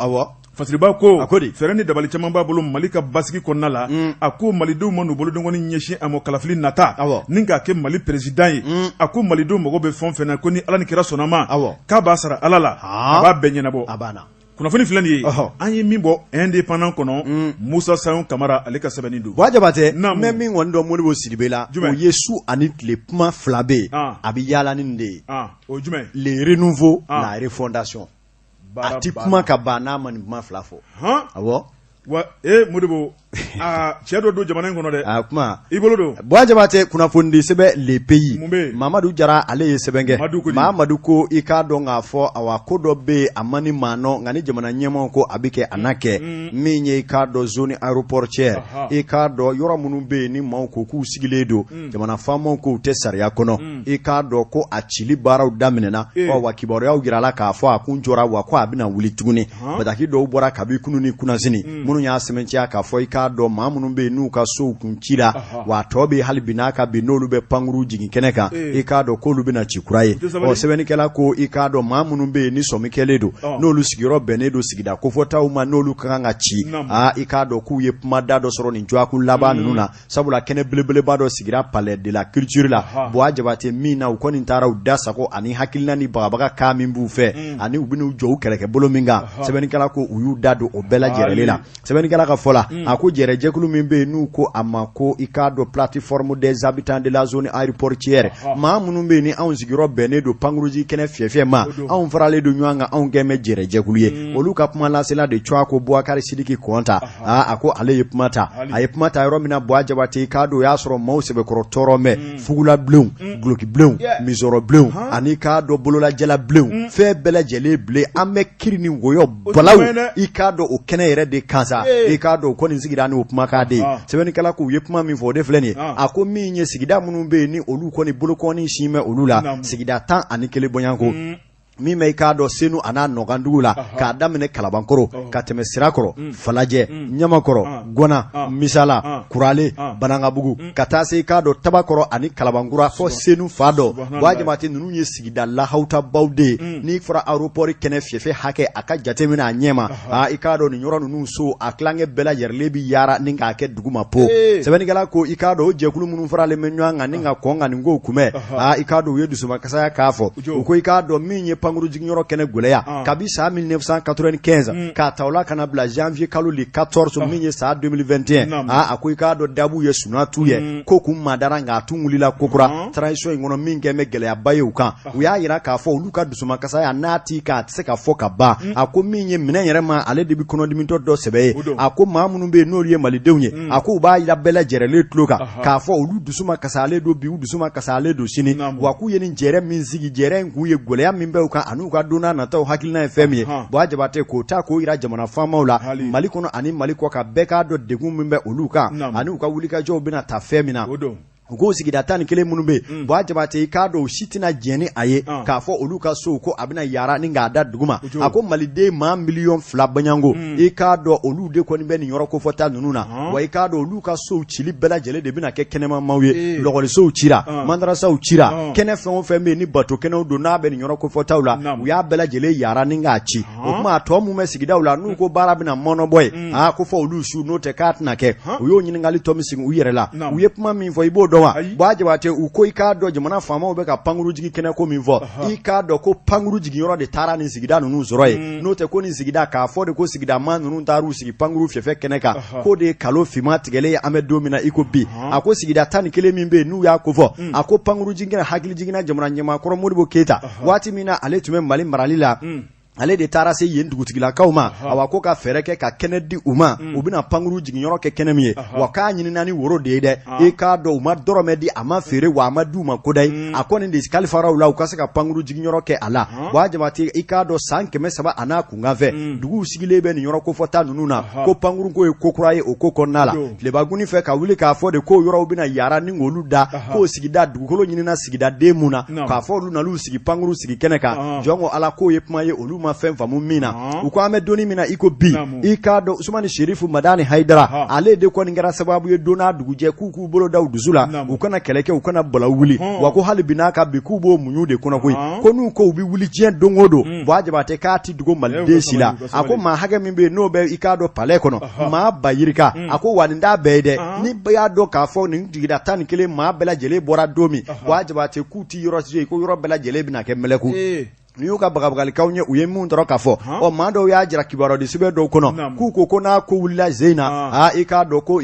Fasiriba ko a ko di fɛɛrɛ ni dabali caman b'a bolo Mali ka basigi kɔnɔna la a ko malidenw man'u bolodenkɔni ɲɛsin a ma kalafili nata ni k'a kɛ Mali président ye a ko malidenw mago bɛ fɛn o fɛn na ko ni Ala ni kira sɔnna ma k'a b'a sara Ala la a b'a bɛɛ ɲɛnabɔ a banna kunnafoni filɛ nin ye an ye min bɔ Indépendant kɔnɔ Musa Sayon Kamara ale ka sɛbɛnni don Buwa Jabatɛ n bɛ min kɔni dɔn Modibo Sidibe la o ye su ani tile kuma fila bɛ yen a bɛ yaala ni nin de ye o ye jumɛn le renouveau la refondation a ti kuma ka ban n'a ma nin kuma fila fɔ awɔ wa ee Modibo aa cɛ dɔ don jamana in kɔnɔ dɛ a kuma i bolo don Buwa Jabatɛ kunnafonidi sɛbɛn Le Pays Mamadu Jara ale ye sɛbɛn kɛ Mamadu ko i k'a dɔn k'a fɔ awa ko dɔ bɛ yen a man di maa nɔ nka ni jamana ɲɛmaaw ko a bɛ kɛ a na kɛ min ye i k'a dɔn zone aéroportuaire i k'a dɔn yɔrɔ minnu bɛ yen ni maaw ko k'u sigilen don jamana faamaw ko u tɛ sariya kɔnɔ i k'a dɔn ko a cili baaraw daminɛna wa kibaruyaw jirala k'a fɔ a kun jɔra wa ko a bɛna wuli tuguni bataki dɔw bɔra kabi kunun ni kunasini minnu y'a sɛmɛntiya k'a fɔ i k'a dɔn maa minnu bɛ yen n'u ka sow kun cira wa a tɔ bɛ hali bi n'a ka bin n'olu bɛ pankuru jigin kɛnɛ kan i k'a dɔn k'olu bɛna ci kura ye ɔ sɛbɛnnikɛla ko i k'a dɔn maa minnu bɛ yen ni sɔmi kɛlen don n'olu sigiyɔrɔ bɛnnen don sigida kofɔtaw ma n'olu ka kan ka ci aa i k'a dɔn k'u ye kuma da dɔ sɔrɔ nin dɔgɔkun laban ninnu na sabula kɛnɛ belebeleba dɔ sigira palais de la culture la Buwa Jabatɛ min na u kɔni taara u da sago ani hakilina ni bagabaga kan min b'u fɛ ani u bɛn'u jɔ u kɛlɛkɛbolo min kan sɛbɛnnikɛla ko u y'u da don o bɛɛ lajɛrɛlen la sɛbɛnnikɛla ka fɔ la a ko jɛrɛjɛkulu min bɛ yen n'u ko a ma ko i k'a dɔn plateforme des habitants de la zone aéroportuaire maa minnu bɛ yen ni anw sigiyɔrɔ bɛnnen don pankurunjigi kɛnɛ fiyɛfiyɛ ma anw faralen don ɲɔgɔn kan anw kɛn bɛ jɛrɛjɛkulu ye olu ka kuma lasela de tɔgɔ ko Bubakari Sidiki Kɔnta aa a ko ale ye kuma ta a ye kuma ta yɔrɔ min na Buwa Jabatɛ i k'a dɔn o y'a sɔrɔ maaw sɛbɛkɔrɔ tɔɔrɔ mɛ fugulabilenw dulokibilenw misɔrɔbilenw ani k'a dɔn bololajalabilenw fɛn bɛɛ lajɛlen bilen an bɛ kiri ni wɔyɔ balaw i k'a dɔn o kɛnɛ yɛrɛ de kan sa i k'a dɔn o kɔni sigira ni o kumakan de ye sɛbɛnnikɛla ko u ye kuma min fɔ o de filɛ nin ye a ko min ye sigida minnu bɛ yen ni olu kɔni bolokɔni sin bɛ olu la sigida 11 bɔɲɔgɔnko min bɛ i k'a dɔn Senu a n'a nɔkandugu la k'a daminɛ Kalabankɔrɔ ka tɛmɛ Sirakɔrɔ Falajɛ Ɲamakɔrɔ Gwana Misala Kuralen Banankabugu ka taa se i k'a dɔn Tabakɔrɔ ani Kalabankura fɔ Senu fan dɔ Buwa Jabatɛ ninnu ye sigida lahawutabaw de ye n'i fɔra aéroport kɛnɛ fiyɛfiyɛ hakɛ a ka jateminɛ a ɲɛma aa i k'a dɔn nin yɔrɔ ninnu so a tilankɛ bɛɛ lajɛlen bɛ yaara ni k'a kɛ duguma po sɛbɛnnikɛla ko i k'a dɔn o jɛkulu minnu faralen bɛ ɲɔgɔn kan ni ka kɔn ka nin kow kunbɛn aa i k'a dɔn u ye dusumakasaya k'a fɔ u ko i k'a dɔn min ye pankuru jiginyɔrɔ kɛnɛ gɛlɛya kabi san 1995 k'a ta o la ka na bila janvier kalo le 14 min ye san 2021 aa a ko i k'a dɔn dabu ye sunatu ye ko kun madara nka a tun wulila kokura transition in kɔnɔ min kɛn bɛ gɛlɛyaba ye u kan u y'a jira k'a fɔ olu ka dusumakasaya n'a t'i kan a tɛ se ka fɔ ka ban a ko min ye minɛn yɛrɛ ma ale de bɛ kɔnɔdimitɔ dɔ sɛbɛ ye a ko maa minnu bɛ yen n'olu ye malidenw ye a ko u b'a jira bɛɛ lajɛrɛlen tulo kan k'a fɔ olu dusu makasalen don bi u dusu makasalen don sini wa k'u ye nin jɛrɛ min sigi jɛrɛ in k'u ye gɛlɛya min bɛ u kan an'u ka don nataw hakilina ye fɛn min ye Buwa Jabatɛ k'o ta k'o jira jamana faamaw la Mali kɔnɔ ani Mali kɔkan bɛɛ k'a dɔn degun min bɛ olu kan ani u ka wulikajɔw bɛna taa fɛn min na u ko sigida 11 minnu bɛ yen Buwa Jabatɛ i k'a dɔn u si tɛna jɛn ni a ye k'a fɔ olu ka sow ko a bɛna yaara ni k'a da duguma a ko maliden maa 2 miliyɔn bɔɲɔgɔnko i k'a dɔn olu de kɔni bɛ nin yɔrɔ kofɔta ninnu na wa i k'a dɔn olu ka sow cili bɛɛ lajɛlen de bɛna kɛ kɛnɛmamaw ye lɔgɔlisow cira mandarasaw cira kɛnɛ fɛn o fɛn bɛ yen ni bato kɛnɛw don n'a bɛ nin yɔrɔ kofɔtaw la u y'a bɛɛ lajɛlen yaara ni k'a ci o tuma a tɔ mun bɛ sigidaw la n'u ko baara bɛna mɔnɔbɔ ye aa ko fɔ olu su n'o tɛ k'a tɛna kɛ u y'o ɲininkali tɔ min sigi u yɛrɛ la u ye kuma min fɔ i b'o dɔn wa Buwa Jabatɛ u ko i k'a dɔn jamana faamaw bɛ ka pankuru jigin kɛnɛ ko min fɔ i k'a dɔn ko pankuru jiginyɔrɔ de taara nin sigida ninnu sɔrɔ yen n'o tɛ ko nin sigida k'a fɔ de ko sigida maa ninnu taar'u sigi pankuru fiyɛfiyɛ kɛnɛ kan k'o de ye kalo finman tigɛlen ye an bɛ don min na i ko bi a ko sigida 11 min bɛ yen n'u y'a kofɔ a ko pankuru jigin kɛnɛ hakili jiginna jamana ɲɛmaa kɔrɔ Modibo Keyita waati min na ale tun bɛ Mali marali la. Ale de taara se yen dugutigilakaw ma, awa ko ka fɛɛrɛ kɛ ka kɛnɛ di u ma, u bɛna pankuru jiginyɔrɔ kɛ kɛnɛ min ye, wa k'a ɲinina ni woro de ye dɛ. I k'a dɔn u ma dɔrɔmɛ di, a ma feere, wa a ma di u ma kodayi. A kɔni de kalifara u la u ka se ka pankuru jiginyɔrɔ kɛ a la. Buwa Jabate, i k'a dɔn san 300 a n'a kunkanfɛ, duguw sigilen bɛ nin yɔrɔ kofɔta ninnu na, ko pankuruko ye ko kura ye o ko kɔnɔna la. Tilebaguni fɛ ka wuli k'a fɔ de ko yɔrɔw bɛna yara ni k'olu da, k'o sigida dugukolo ɲinina sigidaden mun na, k'a fɔ olu nal'u sigi pankuru sigi kɛnɛ kan. Jɔn ko Ala, k'o ye kuma ye olu ma fɛn faamu min na. U ko an bɛ donni min na i ko bi, i k'a dɔn Usumani Serifu Madani Hayidara, ale de kɔni kɛra sababu ye don n'a dugujɛ k'u bolo da u dusu la, u kana kɛlɛ kɛ, u kana balawu wuli, wa ko hali bi n'a ka bi k'u b'o muɲu de kɔnɔ koyi, ko n'u ko u bɛ wuli diɲɛ don o don, Buwa Jabate k'a ti dogo maliden si la. A ko maa hakɛ min bɛ yen n'o bɛ i k'a dɔn palais kɔnɔ, maa ba yirika, a ko wa nin t'a bɛɛ ye dɛ, ni bɛɛ y'a dɔn k'a fɔ nin sigida 11 maa bɛɛ lajɛlen bɔra don min, Buwa Jabate k'u ti yɔrɔ si ko yɔrɔ bɛɛ lajɛlen bɛna kɛ mɛlɛku. N'i y'u ka bagabagalikaw ye, u ye min tɔrɔ k'a fɔ, ɔ maa dɔw y'a jira kibaruya sɛbɛn dɔw kɔnɔ k'u ko ko n'a ko wulila ze in na, aa i k'a dɔn ko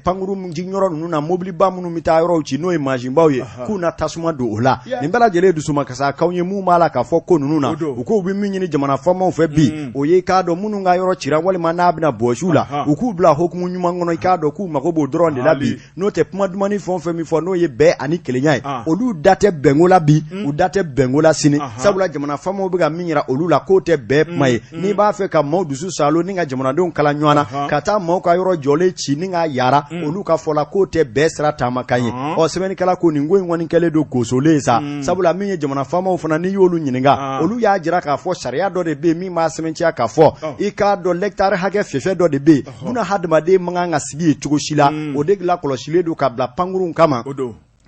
pankuru jiginyɔrɔ ninnu na, mobiliba minnu bɛ taa yɔrɔw ci n'o ye mansinbaw ye, k'u na tasuma don o la. Nin bɛɛ lajɛlen dusumakasakaw ye mun b'a la k'a fɔ ko ninnu na, u k'u bɛ min ɲini jamana faamaw fɛ bi, o ye i k'a dɔn minnu ka yɔrɔ cira walima n'a bɛna bɔsi u la, u k'u bila hukumu ɲuman kɔnɔ. I k'a dɔn k'u mago b'o dɔrɔn de la bi, n'o tɛ kuma dumanni fɛn o fɛn min fɔ n'o ye bɛn ani kelenya ye, olu da tɛ bɛnko la bi, u da tɛ bɛnko la sini, sabula jamana faamaw bɛ ka min yira olu la k'o tɛ bɛn kuma ye. N'i b'a fɛ ka maaw dusu saalo ni ka jamanadenw kala ɲɔgɔn na, ka taa maaw ka yɔrɔ jɔlen ci ni k'a yara, olu ka fɔ la k'o tɛ bɛn sira taamakan ye. Ɔ sɛbɛnnikɛla ko nin ko in kɔni kɛlen don gosolen ye sa, sabula min ye jamana faamaw fana, n'i y'olu ɲininka, olu y'a jira k'a fɔ sariya dɔ de bɛ yen min b'a sɛbɛntiya k'a fɔ i k'a dɔn lɛtari hakɛ fɛfɛ dɔ de bɛ yen, buna hadamaden man kan ka sigi yen cogo si la, o de lakɔlɔsilen don ka bila pankurunw kama.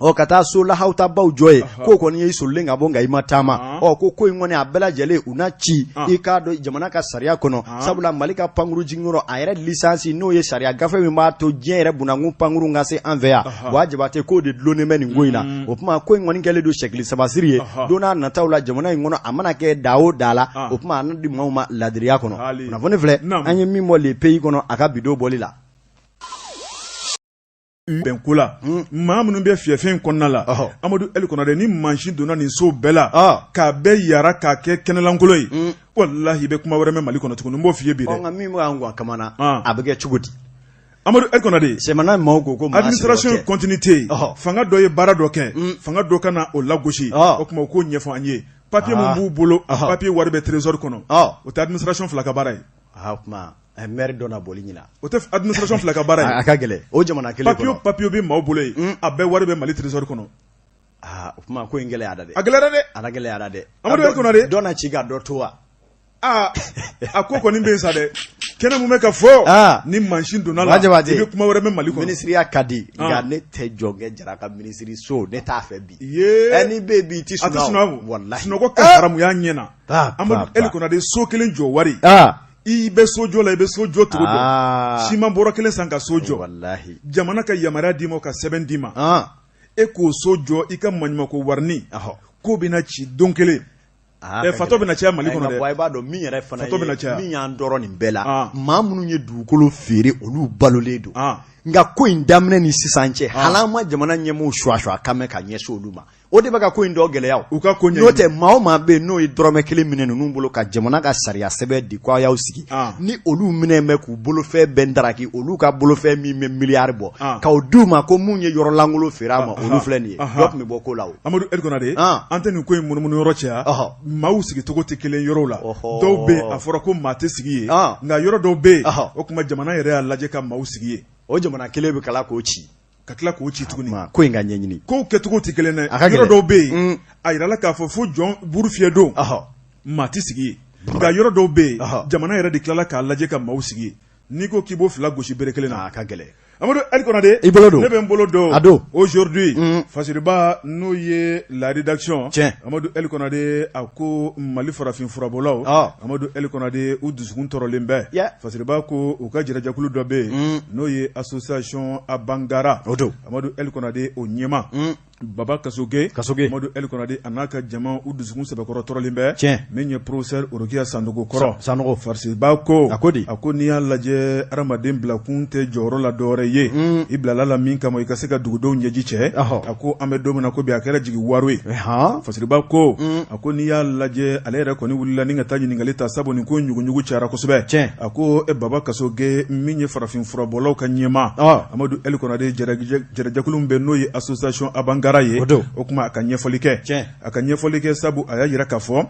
Ɔ ka taa so lahawutabaw jɔ yen, k'o kɔni ye i solilen ka bɔ nka i ma taama. Ɔ ko in kɔni a bɛɛ lajɛlen u na ci i k'a dɔn jamana ka sariya kɔnɔ, sabula Mali ka pankuru jiginyɔrɔ a yɛrɛ lisansi, n'o ye sariya gafe min b'a to diɲɛ yɛrɛ bunakun pankurun ka se an fɛ yan, Buwa Jabate k'o de dulonnen bɛ nin ko in na. O tuma ko in kɔni kɛlen don sɛkili sabasiri ye don n'a nataw la jamana in kɔnɔ, a mana kɛ da o da la, o tuma a na di maaw ma ladiriya kɔnɔ. Kunnafoni filɛ an ye min bɔ Le Pays kɔnɔ a ka bi don bɔli la. Bɛnko la, maa minnu bɛ fiyɛfɛn in kɔnɔna la, Amadu Ɛli Konate, ni mansin donna nin so bɛɛ la k'a bɛɛ yara k'a kɛ kɛnɛlankolon ye, walahi i bɛ kuma wɛrɛ mɛn Mali kɔnɔ tuguni, n b'o f'i ye bi dɛ. Nka min bɛ ka kamana, a bɛ kɛ cogo di? Amadu Ɛli Konate, Sɛmana maaw ko administration continuité, fanga dɔ ye baara dɔ kɛ, fanga dɔ ka na o lagosi, o tuma u k'o ɲɛfɔ an ye. Papier min b'u bolo, papier wari bɛ trésor kɔnɔ, o tɛ administration fila ka baara ye. O tuma maire dɔ na boli ɲina, o tɛ administration fila ka baara ye. A ka gɛlɛn o jamana kelen kɔnɔ. Papier bɛ maaw bolo yen, a bɛɛ wari bɛ Mali trésor kɔnɔ. Aa o tuma ko in gɛlɛyara dɛ. A gɛlɛyara dɛ. A gɛlɛyara dɛ. Amadu Ɛli Konate, dɔ na ci ka dɔ to wa? Aa a ko kɔni bɛ yen sa dɛ, kɛnɛ mun bɛ ka fɔ, ni mansin donna la, i bɛ kuma wɛrɛ mɛn Mali kɔnɔ. Minisiriya ka di, nka ne tɛ Jɔnkɛ Jara ka minisiriso, ne t'a fɛ bi. Ɛ n'i bɛ yen bi i tɛ sunɔgɔ. Walahi sunɔgɔ ka haramuya ɲɛ na. Amadu Ɛli Konate, so kelen jɔ wari, i bɛ so jɔ la, i bɛ so jɔ cogo dɔn, siman bɔrɔ kelen san ka so jɔ, jamana ka yamaruya d'i ma ka sɛbɛn d'i ma, e k'o so jɔ i ka maɲumanko warini, k'o bɛna ci don kelen, fatɔ bɛna caya Mali kɔnɔ dɛ. I b'a dɔn min yɛrɛ fana fatɔ bɛna caya, min y'an tɔɔrɔ nin bɛɛ la, maa minnu ye dugukolo feere olu balolen don, nka ko in daminɛ ni sisan cɛ, hali an ma jamana ɲɛmɔgɔw suwa kan mɛn ka ɲɛsin olu ma. O de bɛ ka ko in dɔ gɛlɛya. U ka ko n'o tɛ, maa o maa bɛ yen n'o ye dɔrɔmɛ kelen minɛ ninnu bolo ka jamana ka sariya sɛbɛn di k'a y'aw sigi, ni olu minɛ bɛ k'u bolofɛn bɛɛ ndaraki, olu ka bolofɛn min bɛ miliyari bɔ k'o d'u ma ko mun ye yɔrɔ lankolon feere a ma, olu filɛ nin ye, dɔ tun bɛ bɔ ko la. O Amadu Ɛli Konate, an tɛ nin ko in munumunu yɔrɔ cɛ, maaw sigicogo tɛ kelen yɔrɔw la. Dɔw bɛ yen a fɔra ko maa tɛ sigi yen, nka yɔrɔ dɔw bɛ yen, o tuma jamana yɛrɛ y'a lajɛ ka maaw sigi yen. O jamana kelen bɛ kala k'o ci. Ka tila k'o ci tuguni. Ko in ka ɲɛɲini. Kow kɛcogo tɛ kelen dɛ. A ka gɛlɛn. Yɔrɔ dɔw bɛ yen, a yirala k'a fɔ fo jɔn buru fiyɛ don, maa tɛ sigi yen. Nka yɔrɔ dɔw bɛ yen, jamana yɛrɛ de tilala k'a lajɛ ka maaw sigi yen. N'i ko k'i b'o fila gosi bere kelen na, a ka gɛlɛn. Amadu Ɛli Konate, i bolo don. Ne bɛ n bolo don. A don. Aujourd'hui, Fasiriba n'o ye la rédaction. Tiɲɛ. Amadu Ɛli Konate, a ko Mali farafin furabɔlaw, Amadu Ɛli Konate, u dusukun tɔɔrɔlen bɛ. Fasiriba ko u ka jɛrɛjɛkulu dɔ bɛ yen, n'o ye association Abangara, o don, Amadu Ɛli Konate o ɲɛmaa. Baba Kasoge Kasoge Amadu El Konate a n'a ka jama u dusukun sɛbɛkɔrɔ tɔɔrɔlen bɛ tiɲɛ min ye professeur Orokiya Sanogo kɔrɔ Sanogo Farisiba ko a ko di a ko n'i y'a lajɛ hadamaden bilakun tɛ jɔyɔrɔ la dɔwɛrɛ ye i bilala la min kama i ka se ka dugudenw ɲɛji cɛ a ko an bɛ don min na ko bi a kɛra jigi waro ye Fasiriba ko a ko n'i y'a lajɛ ale yɛrɛ kɔni wulila ni ka taa ɲininkali ta sabu nin ko ɲuguɲugu cayara kosɛbɛ tiɲɛ a ko e Baba Kasoge min ye farafin furabɔlaw ka ɲɛmaa Amadu El Konate jɛrɛjɛkulu bɛ n'o ye association Abangara ye o tuma a ka ɲɛfɔli kɛ a ka ɲɛfɔli kɛ sabu a y'a jira k'a fɔ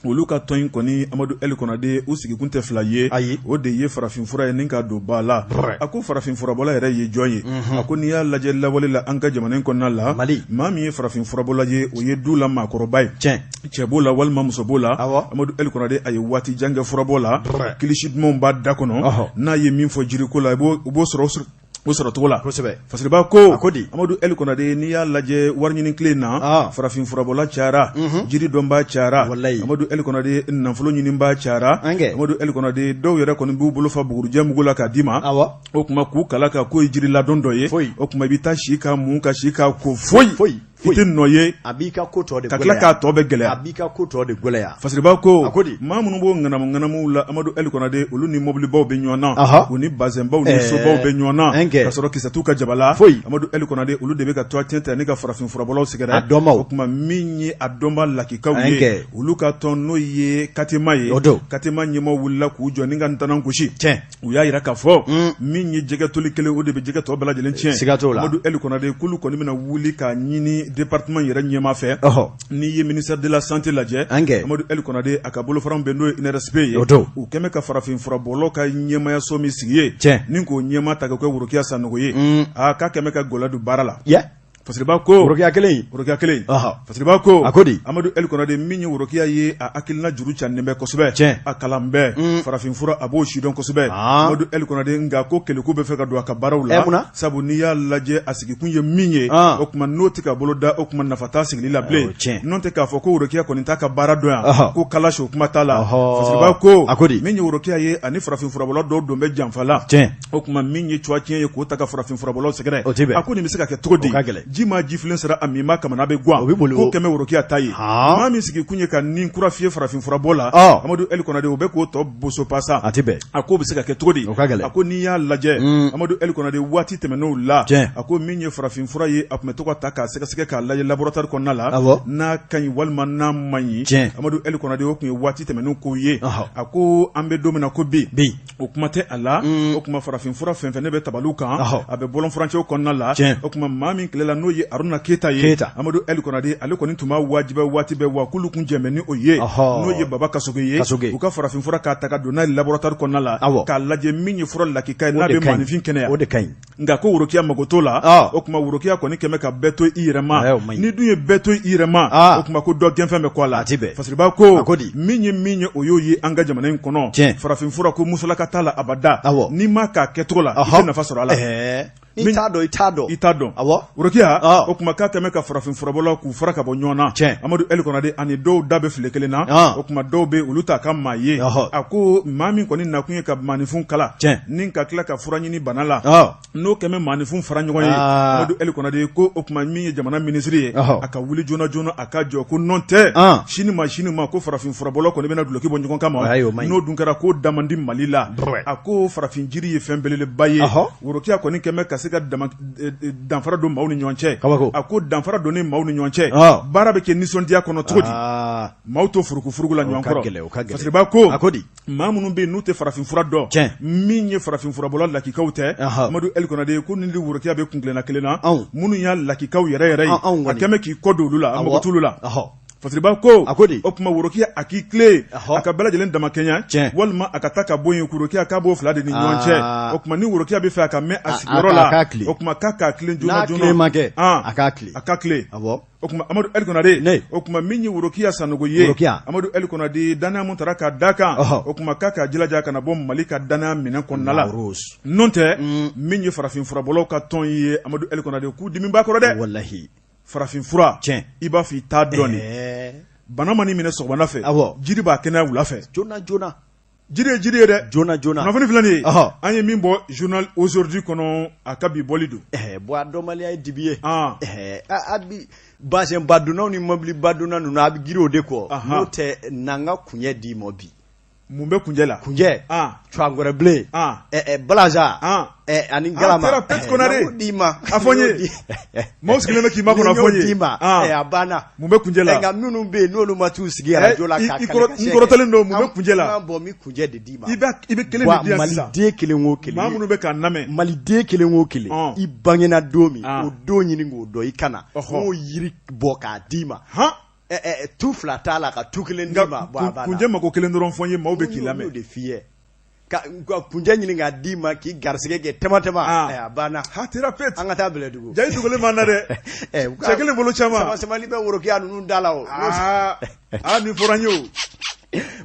olu ka tɔn in kɔni Amadu El Konate u sigikun tɛ fila ye ayi o de ye farafin fura ye ni ka don ba la a ko farafin furabɔla yɛrɛ ye jɔn ye a ko n'i y'a lajɛ lawale la an ka jamana in kɔnɔna la Mali maa min ye farafin furabɔla ye o ye du la maakɔrɔba ye tiɲɛ cɛ b'o la walima muso b'o la Amadu El Konate a ye waati jan kɛ furabɔ la kilisi dumanw b'a da kɔnɔ n'a ye min fɔ jiriko la i b'o sɔrɔ o sɔrɔ cogo la kosɛbɛ Fasiriba ko a ko di Amadu El Konate n'i y'a lajɛ wari ɲini tile in na farafin furabɔla cayara jiri dɔnbaa cayara walayi Amadu El Konate nafolo ɲinibaa cayara Amadu El Konate dɔw yɛrɛ kɔni b'u bolo fa bugurijɛ mugu la k'a d'i ma o tuma k'u kala ka k'o ye jiri ladɔn dɔ ye foyi o tuma i bɛ taa si ka mun ka si ka ko foyi foyi i tɛ nɔ ye a b'i ka ko tɔ de ka tila k'a tɔ bɛɛ gɛlɛya a b'i ka ko tɔ de gɛlɛya Fasiriba ko a ko di maa minnu b'o ŋanamu ŋanamuw la Amadu El Konate olu ni mobilibaw bɛ ɲɔgɔn na u ni bazɛnbaw ni sobaw bɛ ɲɔgɔn na ka sɔrɔ kisɛ t'u ka jaba la foyi Amadu El Konate olu de bɛ ka tɔgɔ tiɲɛ ta ni ka farafin furabɔlaw sɛgɛrɛ a dɔnbaw o tuma min ye a dɔnba lakikaw ye olu ka tɔn n'o ye Katema ye o don Katema ɲɛmaaw wulila k'u jɔ ni ka ntanan gosi tiɲɛ U y'a jira k'a fɔ min ye jɛgɛ toli kelen o de bɛ jɛgɛ tɔ bɛɛ lajɛlen tiɲɛ siga t'o la Amadu El Konate k'olu kɔni bɛna wuli k'a ɲini département yɛrɛ ɲɛmaa fɛ n'i ye ministère de la santé lajɛ Amadu El Konate a ka bolofara bɛ n'o ye INRSP ye o don u kɛmɛ ka farafin furabɔlaw ka ɲɛmaayaso min sigi ye tiɲɛ ni k'o ɲɛmaa ta ka kɛ Worokiya Sanogo ye aa k'a kɛmɛ ka gɛlɛya don baara la Fasiriba ko Worokiya kelen Worokiya kelen Fasiriba ko a ko di Amadu El Konate min ye Worokiya ye a hakilina juru cannen bɛ kosɛbɛ tiɲɛ a kalan bɛɛ farafin fura a b'o sidɔn kosɛbɛ Amadu El Konate nka ko keleku bɛ fɛ ka don a ka baaraw la munna sabu n'i y'a lajɛ a sigikun ye min ye o tuma n'o tɛ ka bolo da o tuma nafa t'a sigili la bilen tiɲɛ n'o tɛ k'a fɔ ko Worokiya kɔni t'a ka baara dɔn yan ko kala o kuma t'a la Fasiriba ko a ko di min ye Worokiya ye ani farafin furabɔla dɔw don bɛ janfa la tiɲɛ O tuma min ye cuwa tiɲɛ ye k'o ta ka farafin furabɔlaw sɛgɛrɛ o tɛ bɛn a ko nin bɛ se ka kɛ cogo di o ka gɛlɛn ji maa jifilen sera a minba kamana bɛ gan o bɛ boli ko kɛmɛ Worokiya ta ye maa min sigi kun ye ka ni kura fiyɛ farafin furabɔ la Amadu El Konate o bɛ k'o tɔ boso pasa a tɛ bɛn a ko bɛ se ka kɛ cogo di o ka gɛlɛn a ko n'i y'a lajɛ Amadu El Konate waati tɛmɛnenw la tiɲɛ a ko min ye farafin fura ye a tun bɛ to ka ta k'a sɛgɛsɛgɛ k'a lajɛ laboratoire kɔnɔna la n'a ka ɲi walima n'a man ɲi tiɲɛ Amadu El Konate o tun ye waati tɛmɛnenw ko ye a ko an bɛ don min na ko bi bi o kuma tɛ a la o tuma farafin fura fɛn fɛn ne bɛ tabaliw kan a bɛ bɔlɔn furancɛw kɔnɔna la o tuma maa min tile la n'o ye Aruna Keyita ye Amadu El Konate ale kɔni tun b'a wajibiya waati bɛɛ wa k'olu kun jɛn bɛ ni o ye n'o ye Baba Kasoge ye u ka farafin fura k'a ta ka don n'a ye laboratoire kɔnɔna la k'a lajɛ min ye fura lakika ye n'a bɛ maaninfin kɛnɛya o de ka ɲi nka ko Worokiya mago t'o la o tuma Worokiya kɔni kɛmɛ ka bɛɛ to i yɛrɛ ma n'i dun ye bɛɛ to i yɛrɛ ma o tuma ko dɔ gɛnfɛn bɛ kɔ a la Fasiriba ko min ye min ye o y'o ye an ka jamana in kɔnɔ farafin fura ko musalaka t'a la abada n'i ma k'a kɛcogo la i tɛ nafa sɔrɔ a la i t'a dɔn i t'a dɔn i t'a dɔn Worokiya o tuma k'a kɛmɛ ka farafin furabɔlaw k'u fara ka bɔ ɲɔgɔn na Amadu El Konate ani dɔw da bɛ file kelen na o tuma dɔw bɛ olu t'a ka maa ye a ko maa min kɔni nakun ye ka maaninfin kala ni ka tila ka fura ɲini bana la n'o kɛmɛ maaninfin fara ɲɔgɔn ye Amadu El Konate ko o tuma min ye jamana minisiri ye a ka wuli joona joona a ka jɔ ko nɔn tɛ sini ma sini ma ko farafin furabɔlaw kɔni bɛna duloki bɔ ɲɔgɔn kama n'o dun kɛra ko da man di Mali la a ko farafin jiri ye fɛn belebeleba ye Worokiya kɔni kɛmɛ ka se ka danfara don maaw ni ɲɔgɔn cɛ a ko danfara donnen maaw ni ɲɔgɔn cɛ baara bɛ kɛ nisɔndiya kɔnɔ cogo di maaw to furukufuruku la ɲɔgɔn kɔrɔ Fasiriba ko a ko di maa minnu bɛ yen n'u tɛ farafin fura dɔn tiɲɛ min ye farafin furabɔla lakikaw tɛ Amadu El Konate ko ni Worokiya bɛ kuntilenna kelen na minnu y'a lakikaw yɛrɛ yɛrɛ ye a kɛmɛ k'i kɔ don olu la a mago t'olu la Fasiriba ko a ko di o tuma Worokiya a k'i tilen a ka bɛɛ lajɛlen damakɛɲɛ tiɲɛ walima a ka taa ka bɔ yen Worokiya k'a b'o fila de ni ɲɔgɔn cɛ o tuma ni Worokiya bɛ fɛ a ka mɛn a sigiyɔrɔ la o tuma k'a k'a tilen joona joona ma kɛ a k'a tilen a ka tilen o tuma Amadu El Konate o tuma min ye Worokiya Sanogo ye Amadu El Konate danaya mun taara k'a d'a kan o tuma k'a k'a jilaja a kana bɔ Mali ka danaya minɛn kɔnɔna la n'o tɛ min ye farafin furabɔlaw ka tɔn ye Amadu El Konate k'u dimi b'a kɔrɔ dɛ walahi farafin fura tiɲɛ i b'a fɔ i t'a dɔn bana man'i minɛ sɔgɔmada fɛ jiri b'a kɛnɛya wula fɛ joona joona. Jiri ye jiri ye dɛ joona joona kunnafoni filɛ nin ye an ye min bɔ journal Aujourd'hui kɔnɔ a ka bi bɔli don Buwa dɔnbaliya ye dibi ye a bi bazɛn badonnaw ni mobili badonna ninnu a bɛ girin o de kɔ n'o tɛ na n ka kuncɛ d'i ma bi mun bɛ kunjɛ la kunjɛ cɛkɔrɔbilen balaja ani galama d'i ma a fɔ n ye maaw sigilen bɛ k'i makɔnɔ fɔ n ye d'i ma a banna mun bɛ kunjɛ la nka minnu bɛ yen n'olu ma t'u sigi arajo la i kɔrɔtɔlen don mun bɛ kunjɛ la bon n bɛ kunjɛ de d'i ma i bɛ kelen de di yan sisan maliden kelen o kelen maa minnu bɛ k'an lamɛn maliden kelen o kelen i bangena don min o don ɲini k'o dɔn i ka na n k'o yiri bɔ k'a d'i ma tu fila t'a la ka tu kelen d'i ma kunjɛ mako kelen dɔrɔn fɔ n ye maaw bɛ k'i lamɛn o de f'i ye ka kunjɛ ɲini k'a d'i ma k'i garisɛgɛ kɛ tɛmɛ tɛmɛ a banna ha thérapeute an ka taa Bɛlɛdugu ja i dogolen b'an na dɛ cɛ kelen bolo caman sama samali bɛ worokiya ninnu da la o aa nin fɔra n ye o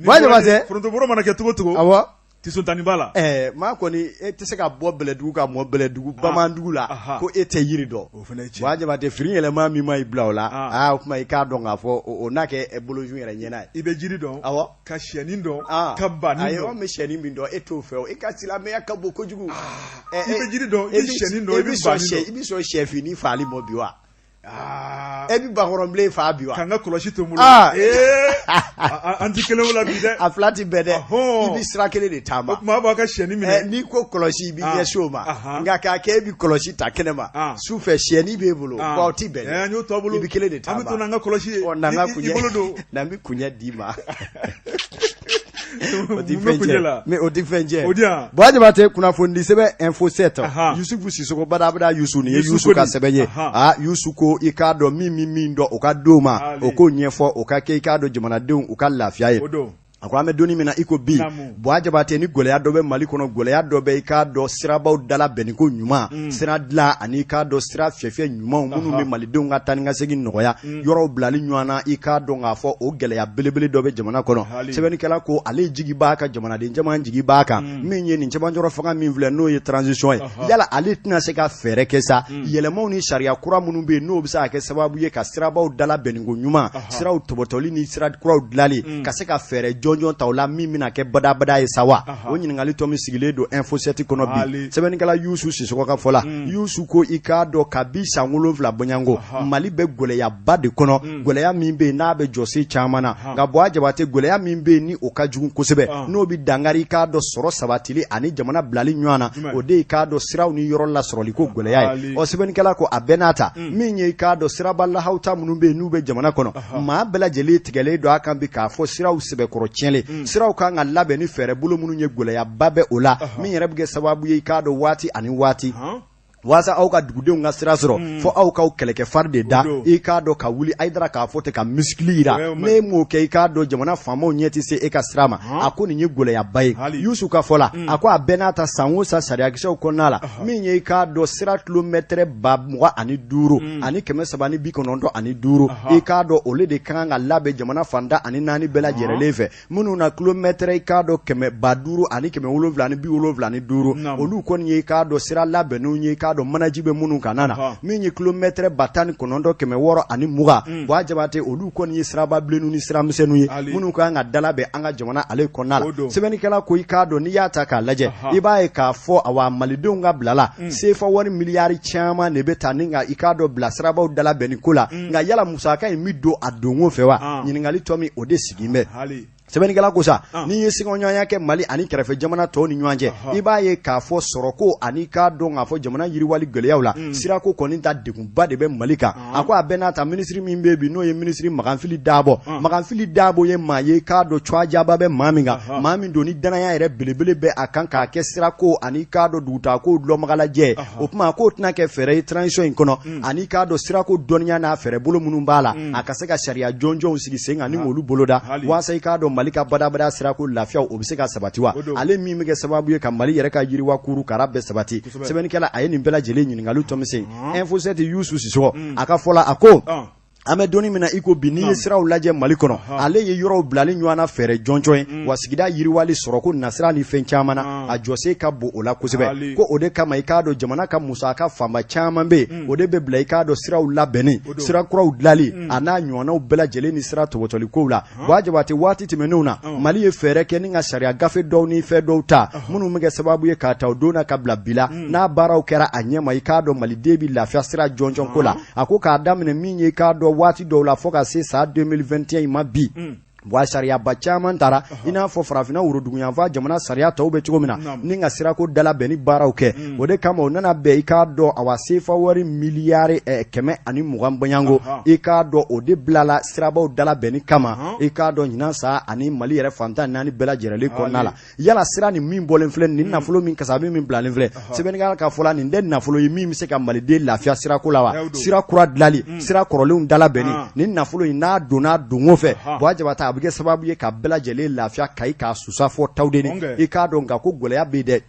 Buwa Jabatɛ forontobɔrɔ mana kɛ cogo cogo awɔ Tisontannin b'a la maa kɔni e tɛ se ka bɔ Bɛlɛdugu ka mɔ Bɛlɛdugu Bamandugu la ko e tɛ yiri dɔn Buwa Jabatɛ firi yɛlɛma min ma i bila o la aa o tuma i k'a dɔn k'a fɔ o n'a kɛ bolojun yɛrɛ ɲɛna ye i bɛ jiri dɔn ka syɛnin dɔn ka banin dɔn anw bɛ syɛnin min dɔn e t'o fɛ o e ka silamɛya ka bon kojugu i bɛ jiri dɔn i bɛ syɛnin dɔn i bɛ banin dɔn i bɛ sɔn syɛfinnin faali ma bi wa e bɛ bakɔrɔnbilen faa bi wa ka n ka kɔlɔsi to n bolo an tɛ kelen o la bi dɛ a fila tɛ bɛn dɛ i bɛ sira kelen de taama o tuma a b'a ka syɛnin minɛ n'i ko kɔlɔsi i bɛ ɲɛsin o ma nka k'a kɛ e bɛ kɔlɔsi ta kɛnɛ ma su fɛ syɛnin b'e bolo o tɛ bɛn an y'o to bolo i bɛ kelen de taama an bɛ to n'an ka kɔlɔsi ye n'an ka kunjɛ bolo don n'an bɛ kunjɛ d'i ma o tɛ fɛn tiɲɛ mais o tɛ fɛn tiɲɛ o di yan Buwa Jabatɛ kunnafonidi sɛbɛn Info 7 Yusufu Sisoko badabada Yusu nin ye Yusu ka sɛbɛn ye aa Yusu ko i k'a dɔn min bɛ min dɔn o ka d'o ma o k'o ɲɛfɔ o ka kɛ i k'a dɔn jamanadenw u ka lafiya ye a ko an bɛ don min na i ko bi Buwa Jabatɛ ni gɛlɛya dɔ bɛ Mali kɔnɔ gɛlɛya dɔ bɛ i k'a dɔn sirabaw dalabɛnni ko ɲuman sira dilan ani i k'a dɔn sira fiyɛfiyɛ ɲumanw minnu bɛ malidenw ka taa ni ka segin nɔgɔya yɔrɔw bilali ɲɔgɔn na i k'a dɔn k'a fɔ o gɛlɛya belebele dɔ bɛ jamana kɔnɔ sɛbɛnnikɛla ko ale jigi b'a kan jamanaden caman jigi b'a kan min ye nin cɛmancɛrɔ fanga min filɛ n'o ye transition ye yala ale tɛna se ka fɛɛrɛ kɛ sa yɛlɛmaw ni sariya kura minnu bɛ yen n'o bɛ se ka kɛ sababu ye ka sirabaw dalabɛnni ko ɲuman siraw tɔbɔtɔli ni sira kuraw dilanli ka se ka fɛɛrɛ jɔnjɔn ta o la min bɛna kɛ badabada ye sa wa o ɲininkali tɔ min sigilen don Info 7 kɔnɔ bi sɛbɛnnikɛla Yusu Sisɔkɔ ka fɔ la Yusu ko i k'a dɔn kabi san 7 bɔɲɔgɔnko Mali bɛ gɛlɛyaba de kɔnɔ gɛlɛya min bɛ yen n'a bɛ jɔsen caman na nka Buwa Jabatɛ gɛlɛya min bɛ yen ni o ka jugu kosɛbɛ n'o bɛ dankari i k'a dɔn sɔrɔ sabatili ani jamana bilali ɲɔgɔn na o de i k'a dɔn siraw ni yɔrɔ lasɔrɔli ko gɛlɛya ye ɔ sɛbɛnnikɛla ko a bɛɛ n'a ta min ye i k'a dɔn siraba lahawuta minnu bɛ yen n'u bɛ jamana kɔnɔ maa bɛɛ lajɛlen tigɛlen don a kan bi k'a fɔ siraw sɛbɛkɔrɔ tiɲɛlen siraw kan ka labɛn ni fɛɛrɛ bolo minnu ye gɛlɛyaba bɛ o la min yɛrɛ bɛ kɛ sababu ye i k'a dɔn waati ani waati Walasa aw ka dugudenw ka sira sɔrɔ fo aw k'aw kɛlɛkɛ fari de da i k'a dɔn ka wuli Hayidara k'a fɔ ten ka muscle jira n'e m'o kɛ i k'a dɔn jamana faamaw ɲɛ tɛ se e ka sira ma a ko nin ye gɛlɛyaba ye Yusu ka fɔ la a ko a bɛɛ n'a ta san o san sariyakisɛw kɔnɔna la min ye i k'a dɔn sira kilomɛtɛrɛ 25 395 i k'a dɔn olu de ka kan ka labɛn jamana fan 14 bɛɛ lajɛlen fɛ minnu na kilomɛtɛrɛ i k'a dɔn 5775 olu kɔni ye i k'a dɔn sira labɛnnenw ye i k'a dɔn manaji bɛ minnu kan na min ye kilomɛtɛrɛ 19620 Buwa Jabatɛ olu kɔni ye siraba bilenninw ni sira misɛnninw ye minnu ka kan ka dalabɛn an ka jamana ale kɔnɔna la sɛbɛnnikɛla ko i k'a dɔn n'i y'a ta k'a lajɛ i b'a ye k'a fɔ awa malidenw ka bila la sefa wari miliyari caman de bɛ taa ni ka i k'a dɔn bila sirabaw dalabɛnni ko la nka yala musaka in bɛ don a donko fɛ wa ɲininkali tɔ min o de sigi bɛ sɛbɛnnikɛla ko sa n'i ye sɛgɛɲɔgɔnya kɛ Mali ani kɛrɛfɛ jamana tɔw ni ɲɔgɔn cɛ i b'a ye k'a fɔ sɔrɔko ani k'a dɔn k'a fɔ jamana yiriwali gɛlɛyaw la sirako kɔni ta degunba de bɛ Mali kan a ko a bɛɛ n'a ta minisiri min bɛ bi n'o ye minisiri Makanfili Dabo Makanfili Dabo ye maa ye k'a dɔn cajaba bɛ maa min kan maa min don ni danaya yɛrɛ belebele bɛ a kan k'a kɛ sirako ani k'a dɔn dugutaako dɔnbagalajɛ o tuma k'o tɛna kɛ fɛɛrɛ ye transition in kɔnɔ ani k'a dɔn sirako dɔnniya n'a fɛɛrɛ bolo minnu b'a la a ka se ka sariya jɔnjɔnw sigi sen kan ni k'olu boloda waasa i k'a dɔn Mali ka badabada sirako lafiyaw o bɛ se ka sabati wa ale min bɛ kɛ sababu ye ka Mali yɛrɛ ka yiriwa kuru kara bɛɛ sabati sɛbɛnnikɛla a ye nin bɛɛ lajɛlen ɲininkali tɔmi sen Info 7 Yusu Sisɔkɔ a ka fɔ la a ko. An bɛ don min na i ko bi, n'i ye siraw lajɛ Mali kɔnɔ, ale ye yɔrɔw bilali ɲɔgɔn na fɛɛrɛ jɔnjɔn ye, wa sigida yiriwali, sɔrɔko nasira ni fɛn caman na, a jɔsen ka bon o la kosɛbɛ. Ko o de kama, i k'a dɔn, jamana ka musaka fanba caman bɛ yen, o de bɛ bila, i k'a dɔn, siraw labɛnni, sira kuraw dilali, a n'a ɲɔgɔnnaw bɛɛ lajɛlen ni sira tɔbɔtɔli kow la. Buwa Jabate, waati tɛmɛnenw na, Mali ye fɛɛrɛ kɛ ni ka sariya gafe dɔw ni fɛn dɔw ta minnu bɛ kɛ sababu ye k'a ta o don na ka bila bi la, n'a baaraw kɛra a ɲɛma, i k'a dɔn, maliden bɛ lafiya sira jɔnjɔn ko la. A ko k'a daminɛ min ye, i k'a dɔn, waati dɔw la fo ka se san 2021 in ma bi, wa sariyaba caman tara, i n'a fɔ farafinna woroduguyanfan jamana sariya tɔw bɛ cogo min na, ni ka sirako dalabɛnni baaraw kɛ. O de kama o nana bɛn, i k'a dɔn, awa, sefa wari miliyari 120 bɔɲɔgɔnko, i k'a dɔn, o de bilala sirabaw dalabɛnni kama, i k'a dɔn, ɲinan san ani Mali yɛrɛ fan 14 bɛɛ lajɛlen kɔnɔna la. Yala sira nin min bɔlen filɛ nin, nafolo min kasabi min bilalen filɛ, sɛbɛnnikɛla ka fɔ la, nin tɛ nafolo ye min bɛ se ka maliden lafiya sirako la wa? Sira kura dilali, sira kɔrɔlenw dalabɛnni, nin nafolo in n'a donna donko fɛ, Buwa Jabate, a bɛ kɛ sababu ye ka bɛɛ lajɛlen lafiya Kayi k'a susa fɔ Tawudeni. I k'a dɔn, nka ko gɛlɛya bɛ dɛ.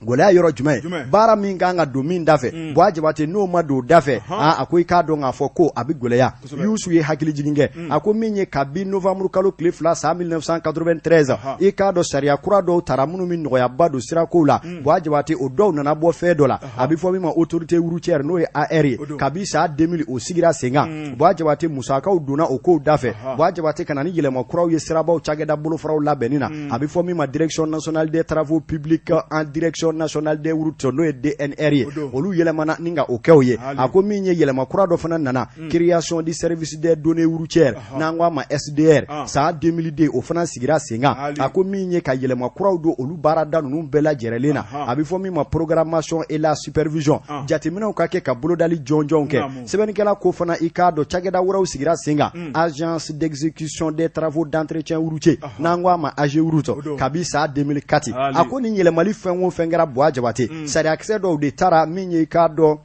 Gɛlɛya yɔrɔ jumɛn ye? Baara min kan ka don min da fɛ, Buwa Jabate, n'o ma don da fɛ, a ko i k'a dɔn k'a fɔ ko a bɛ gɛlɛya. Yusu ye hakili jigin kɛ, a ko min ye kabi novembre kalo tile 2 san 1993, i k'a dɔn, sariya kura dɔw tara minnu bɛ nɔgɔyaba don sirakow la. Buwa Jabate, o dɔw nana bɔ fɛn dɔ la, a bɛ fɔ min ma autorité routière, n'o ye AR ye. Kabi san 2000 o sigira sen kan. Buwa Jabate, musakaw donna o kow da fɛ, Buwa Jabate, ka na ni yɛlɛma kuraw ye sirabaw cakɛda bolofaraw labɛnni na, a bɛ fɔ min ma Direction nationale des travaux publics en Direction nationale des routes, n'o ye DNR ye. Olu yɛlɛmana ni ka o kɛ o ye. A ko min ye yɛlɛma kura dɔ fana nana, création du service des données routières, n'an ko a ma SDR, san 2002 o fana sigira sen kan. A ko min ye ka yɛlɛma kuraw don olu baarada ninnu bɛɛ lajɛlen na, a bɛ fɔ min ma programmation et la supervision, jateminɛw ka kɛ ka bolodali jɔnjɔnw kɛ. Sɛbɛnnikɛla ko fana, i k'a dɔn, cakɛda wɛrɛw sigira sen kan, Agence d'exécution des travaux d'entretien routier, n'an ko a ma AGEROUTE, kabi san 2004. A ko nin yɛlɛmali fɛn o fɛn kɛra, Buwa Jabate, sariyakisɛ dɔw de tara min ye, i k'a dɔn,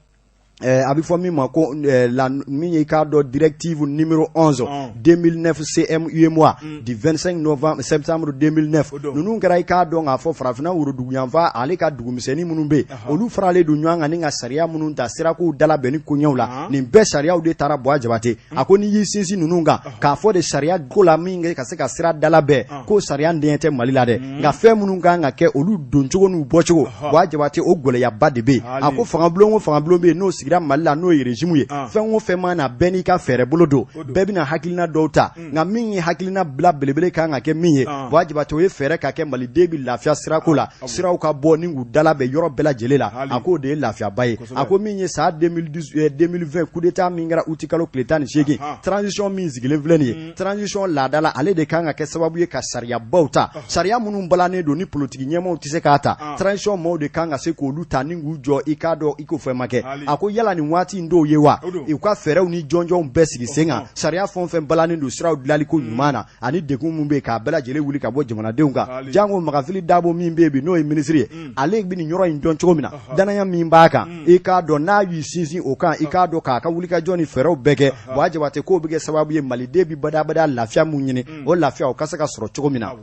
a bɛ fɔ min ma ko min ye, i k'a dɔn, directive numéro 11 2009 CM UEMOA du 25 novembre septembre 2009. Ninnu kɛra, i k'a dɔn k'a fɔ, farafinna woroduguyanfan ale ka dugumisɛnnin minnu bɛ yen, olu faralen don ɲɔgɔn kan ni ka sariya minnu ta sirakow dalabɛnni koɲɛw la. Nin bɛɛ sariyaw de tara, Buwa Jabate. A ko n'i y'i sinsin ninnu kan k'a fɔ de sariya ko la min kɛ ka se ka sira dalabɛn, ko sariya den tɛ Mali la dɛ, nka fɛn minnu kan ka kɛ, olu doncogo n'u bɔcogo, Buwa Jabate, o gɛlɛyaba de bɛ yen. A ko fangabulon o fangabulon bɛ yen n'o sigira Mali la, n'o ye régime ye, fɛn o fɛn mana na, bɛɛ n'i ka fɛɛrɛ bolo don, bɛɛ bɛna hakilina dɔw ta. Nka min ye hakilina bila belebele kan ka kɛ min ye, Buwa Jabate, o ye fɛɛrɛ ka kɛ maliden bɛ lafiya sirako la, siraw ka bɔ ni k'u dalabɛn yɔrɔ bɛɛ lajɛlen la. A k'o de ye lafiyaba ye. A ko min ye san 2020 coup d'état min kɛra uti kalo tile 18, transition min sigilen filɛ nin ye, transition laada la, ale de kan ka kɛ sababu ye ka sariyabaw ta, sariya minnu balannen don ni politiki ɲɛmaaw tɛ se k'a ta, transition maaw de kan ka se k'olu ta ni k'u jɔ, i k'a dɔn i ko fɛn ma kɛ. A ko yala nin waati in dɔw ye wa u ka fɛɛrɛw ni jɔnjɔnw bɛɛ sigi sen kan, sariya fɛn o fɛn balannen don siraw dilanli ko ɲuman na ani degun min bɛ yen, k'a bɛɛ lajɛlen wuli ka bɔ jamanadenw kan, janko Magafili Dabo min bɛ yen bi, n'o ye minisiri ye, ale bɛ nin yɔrɔ in dɔn cogo min na, danaya min b'a kan, i k'a dɔn, n'a y'i sinsin o kan, i k'a dɔn, k'a ka wulikajɔ ni fɛɛrɛw bɛɛ kɛ, Buwa Jabate, k'o bɛ kɛ sababu ye maliden bɛ badabada lafiya mun ɲini, o lafiya o ka se ka sɔrɔ cogo min na.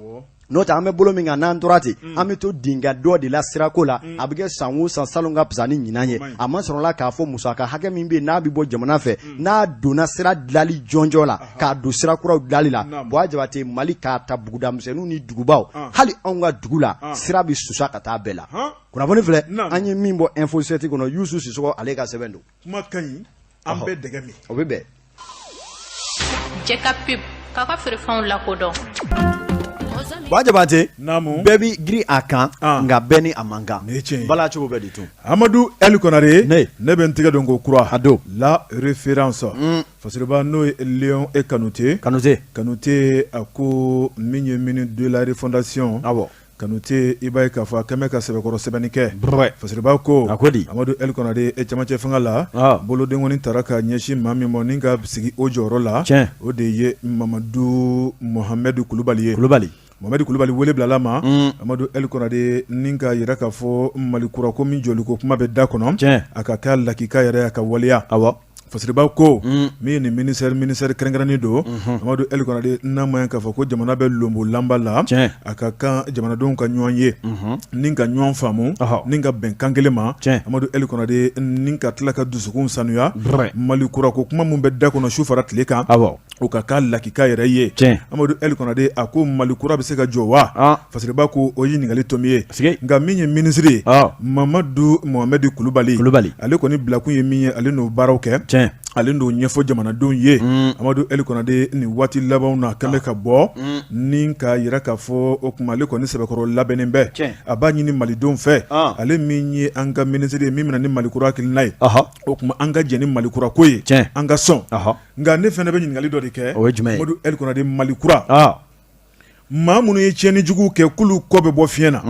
N'o tɛ, an bɛ bolo min kan, n'an tora ten, an bɛ to dinga dɔ de la sirako la. A bɛ kɛ san o san, salon ka fisa ni ɲinan ye. A ma sɔrɔla k'a fɔ musaka hakɛ min bɛ yen n'a bɛ bɔ jamana fɛ, n'a donna sira dilali jɔnjɔn la, k'a don sira kuraw dilali la, Buwa Jabate, Mali k'a ta bugudamisɛnninw ni dugubaw, hali anw ka dugu la, sira bɛ susa ka taa bɛɛ la. Kunnafoni filɛ, an ye min bɔ Info 7 kɔnɔ, Yusu Sisɔkɔ ale ka sɛbɛn don. Kuma ka ɲi, an bɛ dɛgɛ min. O bɛ bɛn. Jɛ ka pub k'a ka feerefɛnw lakodɔn. Buwa Jabate, bɛɛ bɛ girin a kan, nka bɛɛ ni a man kan. Bala cogo bɛ di tun. Amadu El Konare, ne bɛ n tɛgɛ don ko kura a don la référence Fasiriba, n'o ye Léon e Kanute. Kanute. Kanute, a ko min ye ministre de la refondation, awɔ. Kanute, i b'a ye k'a fɔ a kɛmɛ ka sɛbɛkɔrɔ sɛbɛnni kɛ. Fasiriba ko, a ko di, Amadu El Konare, e camancɛ fanga la, bolodenkɔni taara ka ɲɛsin maa min ma ni ka sigi o jɔyɔrɔ la, o de ye Mamadu Mohamɛdi Kulubali ye. Kulubali. Mohamɛdi Kulubali wele bilala ma, Amadu El Konare, ni ka yira k'a fɔ Mali kura ko min jɔliko kuma bɛ da kɔnɔ, a ka kɛ lakika yɛrɛ, a ka waleya. Awɔ. Fasiriba ko min ye nin ministère ministère kɛrɛnkɛrɛnnen don Amadu El Konate n'a ma ɲɛ k'a fɔ ko jamana bɛ lonbolanba la a ka kan jamanadenw ka ɲɔgɔn ye ni ka ɲɔgɔn faamu ni ka bɛn kan kelen ma Amadu El Konate ni ka tila ka dusukun sanuya Mali kura ko kuma min bɛ da kɔnɔ su fara tile kan o ka k'a lakika yɛrɛ ye Amadu El Konate a ko Mali kura bɛ se ka jɔ wa Fasiriba ko o ye ɲininkali tomi ye nka min ye minisiri ye Mamadu Mohamɛdi Kulubali Kulubali ale kɔni bilakun ye min ye ale n'o baaraw kɛ ale n'o ɲɛfɔ jamanadenw ye Amadu El Konate nin waati labanw na kɛlen bɛ ka bɔ ni k'a jira k'a fɔ o tuma ale kɔni sɛbɛkɔrɔ labɛnnen bɛ a b'a ɲini malidenw fɛ ale min ye an ka minisiri ye min bɛ na ni Mali kura hakilina ye o tuma an ka jɛn ni Mali kura ko ye an ka sɔn nka ne fana bɛ ɲininkali dɔ de kɛ o ye jumɛn ye Amadu El Konate Mali kura maa minnu ye tiɲɛni jugu kɛ k'olu kɔ bɛ bɔ fiɲɛ na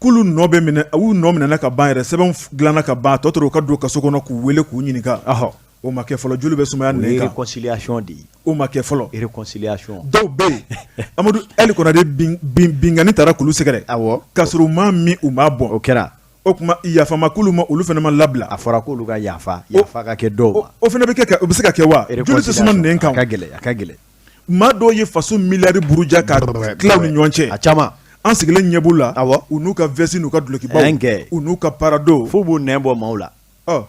k'olu nɔ bɛ minɛ u nɔ minɛna ka ban yɛrɛ sɛbɛn dilanna ka ban a tɔ tora u ka don kaso kɔnɔ k'u wele k'u ɲininka o ma kɛ fɔlɔ joli bɛ sumaya nɛn kan réconciliation de ye o ma kɛ fɔlɔ réconciliation dɔw bɛ yen Amadu El Konate binkanni taara k'olu sɛgɛrɛ k'a sɔrɔ u m'a min u m'a bɔn o kɛra o tuma yafa ma k'olu ma olu fana ma labila a fɔra k'olu ka yafa yafa ka kɛ dɔw ma o fana bɛ kɛ o bɛ se ka kɛ wa joli tɛ suma nɛn kan a ka gɛlɛn a ka gɛlɛn maa dɔw ye faso miliyari buruja ka tila u ni ɲɔgɔn cɛ a caman an sigilen ɲɛ b'u la u n'u ka veste n'u ka dulokibaw u n'u ka parado f'u b'u nɛn bɔ maaw la ɔ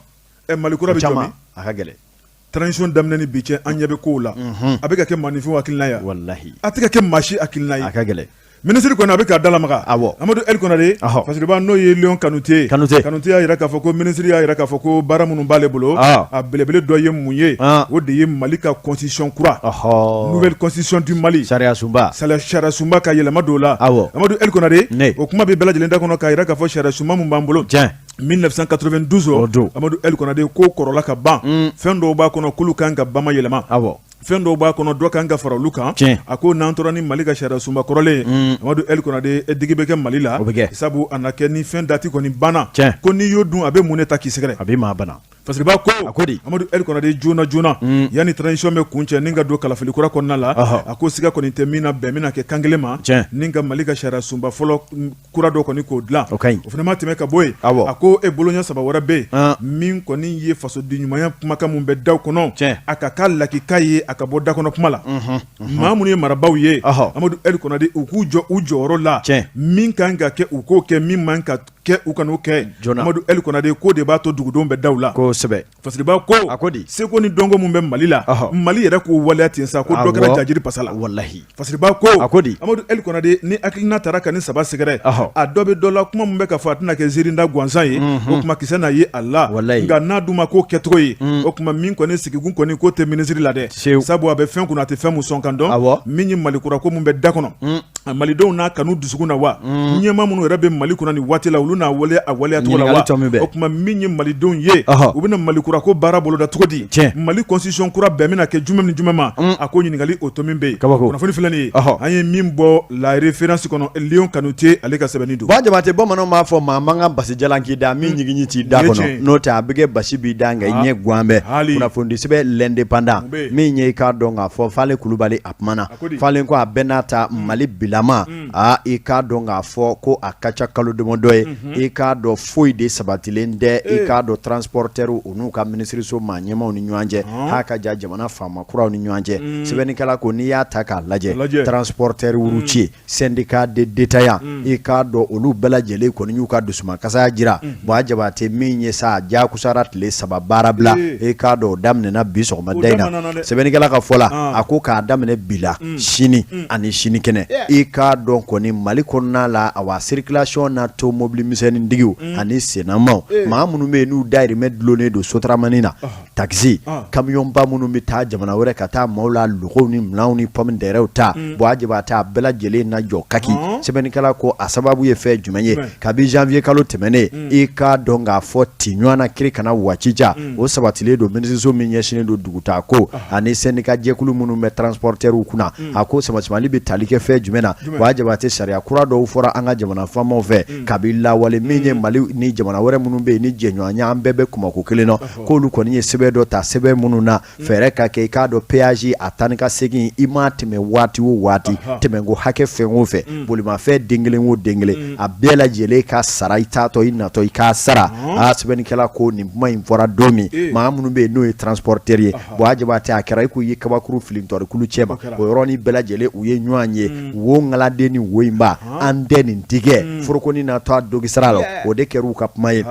Mali kura bɛ jɔ min a ka gɛlɛn transition daminɛ ni bi cɛ an ɲɛ bɛ kow la a bɛ ka kɛ maaninfinw hakilina ye walahi a tɛ ka kɛ maa si hakilina ye a ka gɛlɛn minisiri kɔni a bɛ k'a dalamaga awɔ Amadu El Konate Fasiriba n'o ye Léon Kanute Kanute Kanute y'a jira k'a fɔ ko minisiri y'a jira k'a fɔ ko baara minnu b'ale bolo a belebele dɔ ye mun ye o de ye Mali ka constitution kura nouvelle constitution du Mali sariyasunba sariyasunba ka yɛlɛma don o la awɔ Amadu El Konate o kuma bɛ bɛɛ lajɛlen da kɔnɔ k'a jira k'a fɔ sariyasunba min b'an bolo tiɲɛ 1992 o don Amadu El Konate ko kɔrɔla ka ban fɛn dɔw b'a kɔnɔ k'olu kan ka bamayɛlɛma awɔ fɛn dɔw b'a kɔnɔ dɔ kan ka fara olu kan a ko n'an tora ni Mali ka sariyasunba kɔrɔlen ye Amadu El Konate digi bɛ kɛ Mali la o bɛ kɛ sabu a na kɛ ni fɛn dati kɔni banna ko n'i y'o dun a bɛ mun de ta k'i sɛgɛrɛ a bɛ maa bana Fasiriba ko a ko di Amadu El Konate joona joona yanni transition bɛ kuncɛ ni ka don kalafili kura kɔnɔna la a ko siga kɔni tɛ min na bɛn bɛna kɛ kan kelen ma ni ka Mali ka sariyasunba fɔlɔ kura dɔ kɔni k'o dilan o ka ɲi o fana ma tɛmɛ ka bɔ yen a ko e boloɲɛ saba wɛrɛ bɛ yen min kɔni ye fasoden ɲumanya kumakan min bɛ da kɔnɔ a ka k'a lakika ye a ka bɔ da kɔnɔ kuma la maa minnu ye marabaaw ye Amadu El Konate u k'u jɔ u jɔyɔrɔ la min kan ka kɛ u k'o kɛ min man ka kɛ u kan'o kɛ Amadu El Konate k'o de b'a to dugudenw bɛ da u la kosɛbɛ Fasiriba ko a ko di seko ni dɔnko min bɛ Mali la Mali yɛrɛ k'o waleya ten sa ko dɔ kɛra jajiri pasa la walahi Fasiriba ko a ko di Amadu El Konate ni hakilina taara ka ni saba sɛgɛrɛ a dɔ bɛ dɔ la kuma min bɛ ka fɔ a tɛna kɛ ziirinda gansan ye o tuma kisɛ na ye a la walahi nka n'a dun ma k'o kɛcogo ye o tuma min kɔni sigikun kɔni k'o tɛ minisiri la dɛ sabu a bɛ fɛn kunna a tɛ fɛn min sɔn kan dɔn min ye Mali kura ko min bɛ da kɔnɔ a malidenw n'a kanu dusukun na wa ɲɛmaa minnu yɛrɛ bɛ Mali kunna nin waati la olu n'a waleya a waleya cogo la wa o tuma min ye malidenw ye u bɛna Mali kura ko baara boloda cogo di Mali constitution kura bɛn bɛna kɛ jumɛn ni jumɛn ma a ko ɲininkali o tomi bɛ yen kunnafoni filɛ nin ye an ye min bɔ La Référence kɔnɔ Léon Kanute ale ka sɛbɛnni don Buwa Jabate bamananw b'a fɔ maa man kan basijalan k'i da min ɲigin t'i da kɔnɔ n'o tɛ a bɛ kɛ basi b'i da nka i ɲɛ gan bɛɛ kunnafonidi sɛbɛn L'Indépendant min ye i k'a dɔn k'a fɔ Fale Kulubali a kumana Falen ko a bɛɛ n'a ta Mali bilama aa i k'a dɔn k'a fɔ ko a ka ca kalo damadɔ ye i k'a dɔn foyi de sabatilen tɛ i k'a dɔn transporteur u n'u ka minisiriso maa ɲɛmaaw ni ɲɔgɔn cɛ h'a ka ja jamana faama kuraw ni ɲɔgɔn cɛ sɛbɛnnikɛla ko n'i y'a ta k'a lajɛ transporteur routier syndicat des détaillants i k'a dɔn olu bɛɛ lajɛlen kɔni y'u ka dusumakasaya jira Buwa Jabate min ye sa jakusara tile saba baara bila i k'a dɔn o daminɛna bi sɔgɔmada in na sɛbɛnnikɛla ka fɔ la a ko k'a daminɛ bi la sini ani sinikɛnɛ i k'a dɔn kɔni Mali kɔnɔna la awa circulation na to mobili misɛnnintigiw ani sennamaw maa minnu bɛ yen n'u dayirimɛ dulonnen don sotaramani na takisi kamiyɔnba minnu bɛ taa jamana wɛrɛ ka taa maaw la lɔgɔw ni minɛnw ni pomme de terrew ta Buwa Jabate a bɛɛ lajɛlen na jɔ kaki sɛbɛnnikɛla ko a sababu ye fɛn jumɛn ye kabi janvier kalo tɛmɛnen i k'a dɔn k'a fɔ ti ɲɔgɔn na kiri kana wacica o sabatilen don minisiriso min ɲɛsinnen don dugutaa ko ani syndicat jɛkulu minnu bɛ transporteurw kunna a ko samasamali bɛ tali kɛ fɛn jumɛn na Buwa Jabate sariya kura dɔw fɔra an ka jamana faamaw fɛ kabi lawale min ye Mali ni jamana wɛrɛ minnu bɛ yen ni jɛɲɔgɔnya an bɛɛ bɛ kunko kelen na k'olu kɔni ye sɛbɛn dɔ ta sɛbɛn minnu na fɛɛrɛ ka kɛ i k'a dɔn péage a taa ni ka segin i m'a tɛmɛ waati o waati tɛmɛnko hakɛ fɛn o fɛ bolima Bolimafɛn den kelen o den kelen, a bɛɛ lajɛlen ka sara, i taatɔ i natɔ i k'a sara. Aa, sɛbɛnnikɛla ko nin kuma in fɔra don min, maa minnu bɛ yen n'o ye transporteur ye, Buwa Jabatɛ, a kɛra i ko i ye kabakuru fili ntori kulu cɛ ma. O yɔrɔnin bɛɛ lajɛlen u ye ɲɔgɔn ye, wo ŋaladen ni wo in ba, an tɛ nin tigɛ forokoni na to a dogisara la. O de kɛra u ka kuma ye.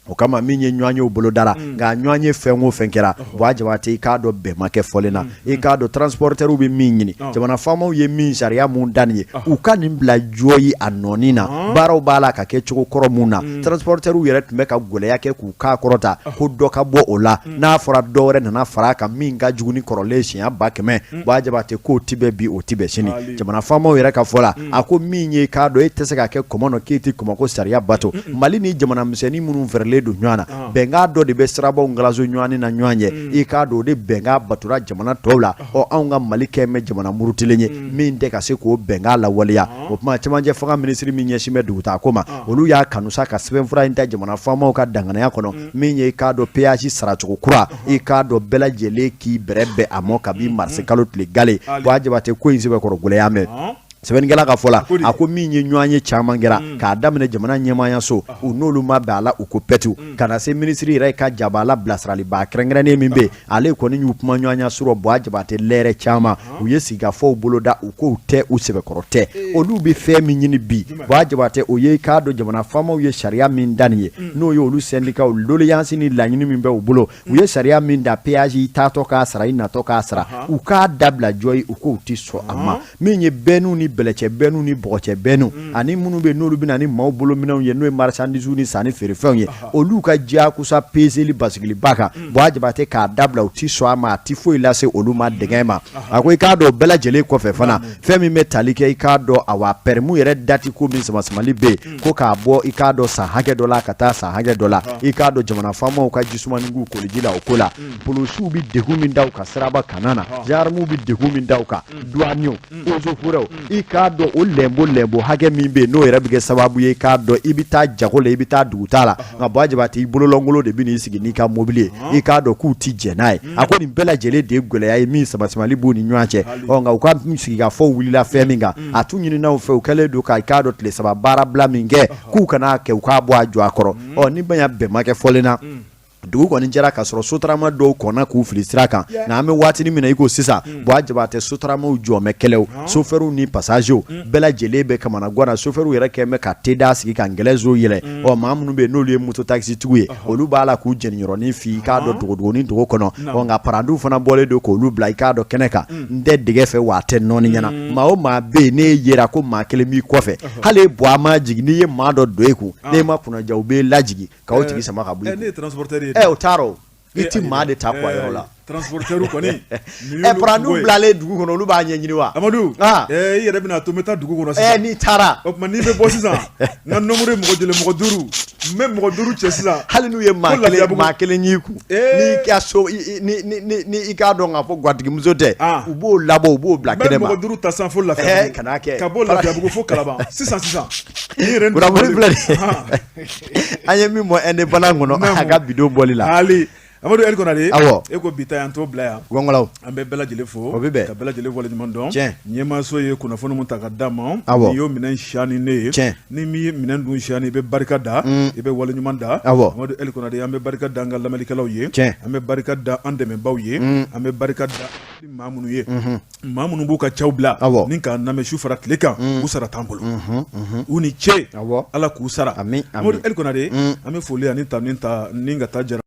O kama min ye ɲɔgɔn ye bolodara, nka ɲɔgɔn ye fɛn o fɛn kɛra, Buwa Jabatɛ, i k'a dɔn bɛn ma kɛ fɔlen na. I k'a dɔn transporteurw bɛ min ɲini, jamana faamaw ye min sariya mun da nin ye, u ka nin bila jɔ ye a nɔɔni na. Baaraw b'a la ka kɛ cogo kɔrɔ mun na, transporteurw yɛrɛ tun bɛ ka gɛlɛya kɛ k'u kan kɔrɔta ko dɔ ka bɔ o la. N'a fɔra dɔ wɛrɛ nana fara a kan min ka jugu ni kɔrɔlen siɲɛ 100,000, Buwa Jabatɛ, k'o tɛ bɛn bi, o tɛ bɛn sini. Jamana faamaw yɛrɛ ka fɔ la, a ko min ye k'a dɔn e tɛ se ka kɛ kɔmɔ nɔ k'e tɛ kɔmɔko sariya bato. Mali ni jamana misɛnnin minnu fɛrɛlen don ɲɔgɔn na, bɛnkan dɔ de bɛ sirabaw ngalaso ɲɔgɔn na ɲɔgɔn ye. I k'a dɔn o de bɛnkan batora jamana tɔw la. Ɔ, anw ka Mali kɛ bɛ jamana murutilen ye min tɛ ka se k'o bɛnkan lawaleya. O tuma cɛmancɛ fanga minisiri min ɲɛsin bɛ dugutaa ko ma, olu y'a kanu sa ka sɛbɛnfura in ta jamana faamaw ka danganiya kɔnɔ, min ye i k'a dɔn péage saracogo kura, i k'a dɔn bɛɛ lajɛlen k'i bɛrɛ bɛn a ma kabi marisi kalo tile gale. Buwa Jabatɛ, ko in sɛbɛkɔrɔ gɛlɛya mɛn. Sɛbɛnnikɛla ka fɔ la, a ko min ye ɲɔgɔn ye caman kɛra k'a daminɛ jamana ɲɛmaayaso, u n'olu ma bɛn a la, u ko pɛtu, ka na se minisiri yɛrɛ ka jabala bilasiralibaa kɛrɛnkɛrɛnnen min bɛ yen, ale kɔni y'u kuma ɲɔgɔnya sɔrɔ. Buwa Jabatɛ, lɛrɛ caman u ye sigikafɔw boloda, u k'o tɛ u sɛbɛkɔrɔ tɛ. Olu bɛ fɛn min ɲini bi, Buwa Jabatɛ, o ye k'a dɔn jamana faamaw ye sariya min da nin ye, n'o ye olu sɛndikaw doléance ni laɲini min bɛ u bolo, u ye sariya min da péage i taatɔ k'a sara, i natɔ k'a sara, u k'a dabila jɔ ye, u k'u tɛ sɔn a ma. Min ye bɛniw ni bɛlɛcɛ bɛniw ni bɔgɔcɛ bɛniw ani minnu bɛ n'olu bɛ na ni maaw bolominɛnw ye, n'o ye marchandises ni sanni feerefɛnw ye, olu ka diyagosa peseli basigiliba kan, Buwa Jabatɛ, k'a dabila, u tɛ sɔn a ma, a tɛ foyi lase olu ma dɛgɛ ma. A ko i k'a dɔn o bɛɛ lajɛlen kɔfɛ fana, fɛn min bɛ tali kɛ, i k'a dɔn awa permis yɛrɛ date ko min samasamali bɛ yen, ko k'a bɔ i k'a dɔn san hakɛ dɔ la ka taa san hakɛ dɔ la, i k'a dɔn jamana faamaw ka jisumani k'u koliji la o ko la. Polosiw bɛ degun min da u kan siraba kanna na, gendarmew bɛ degun min da u kan, douaniers, eaux et forêts, i k'a dɔn o lɛnpo lɛnpo hakɛ min bɛ yen, n'o yɛrɛ bɛ kɛ sababu ye k'a dɔn i bɛ taa jago la, i bɛ taa dugutaa la, nka Buwa Jabatɛ, i bololɔngolo de bɛ n'i sigi n'i ka mobili ye, i k'a dɔn k'u tɛ jɛn n'a ye. A ko nin bɛɛ lajɛlen de ye gɛlɛya ye min samasamali b'u ni ɲɔgɔn cɛ. Ɔ, nka u ka sigikafɔ wulila fɛn min kan, a tun ɲininaw fɛ, u kɛlen don ka i k'a dɔn tile 3 baarabila min kɛ, k'u kana kɛ, u k'a bɔ a jɔ a kɔrɔ. Ɔ, ni bɛn ma kɛ fɔlen na, dugu kɔni jɛra ka sɔrɔ sotarama dɔw kɔnna k'u fili sira kan. Nka an bɛ waati min na i ko sisan, Buwa Jabatɛ, sotaramaw jɔmɛ kɛlɛw, sofɛriw ni passagerw bɛɛ lajɛlen bɛ kamanagan na. Sofɛriw yɛrɛ kɛlen bɛ ka teda sigi ka ngɛlɛso yɛlɛ. Ɔ, maa minnu bɛ yen n'olu ye moto-taxitigiw ye, olu b'a la k'u jeniyɔrɔnin fi, i k'a dɔn dogodogonin dogo kɔnɔ. Ɔ, nka parantiw fana bɔlen don k'olu bila, i k'a dɔn kɛnɛ kan. N tɛ dɛgɛ fɛ wa a tɛ nɔɔni ɲɛna. Maa o maa bɛ yen n'e yera ko maa kelen b'i kɔfɛ, hali e Buwa ma jigin, n'i ye maa dɔ don e kun, n'e ma kunnaja, u b'e lajigin k'aw tigi sama ka bɔ ne ye transporteur ye. O t'a rɔ, i ti maa de ta quoi yɔrɔ la. Transporteur kɔni. Parantiw bilalen dugu kɔnɔ, olu b'a ɲɛɲini wa? Amadu, i yɛrɛ bɛna to n bɛ taa dugu kɔnɔ sisan. N'i taara. O tuma n'i bɛ bɔ sisan, n ka nombre ye mɔgɔ joli? Mɔgɔ 5. N bɛ mɔgɔ 5 cɛ sisan. Hali n'u ye maa kelen y'i kun, n'i ka so ni i k'a dɔn k'a fɔ gatigimuso tɛ, u b'o labɔ, u b'o bila kɛnɛ ma. N bɛ mɔgɔ 5 ta sisan fo Lafiyabugu. Kana kɛ. Ka bɔ Lafiyabugu fo Kalaban sisan sisan. Kunnafoni filɛ nin ye. An ye min bɔ Indépendant kɔnɔ a ka bidon bɔli la. Ali Amadu El Konare, awɔ, e ko bi ta an t'o bila yan. Gɔngɔlaw, an bɛ bɛɛ lajɛlen fo, o bɛ bɛn, ka bɛɛ lajɛlen waleɲuman dɔn. Tiɲɛ. Ɲɛmaaso ye kunnafoni min ta ka d'an ma, awɔ, n'i y'o minɛn siya ni ne ye, tiɲɛ, ni min ye minɛn dun siya ni, i bɛ barika da, i bɛ waleɲuman da. Awɔ, Amadu El Konare, an bɛ barika da an ka lamɛnnikɛlaw ye, tiɲɛ, an bɛ barika da an dɛmɛbaaw ye, an bɛ barika da maa minnu ye, maa minnu b'u ka caw bila ni k'an lamɛn su fara tile kan, u sara t'an bolo, u ni ce, awɔ, Ala k'u sara. Ami. Amadu El Konare, an bɛ foli ani tanuni ta ni ka taa jara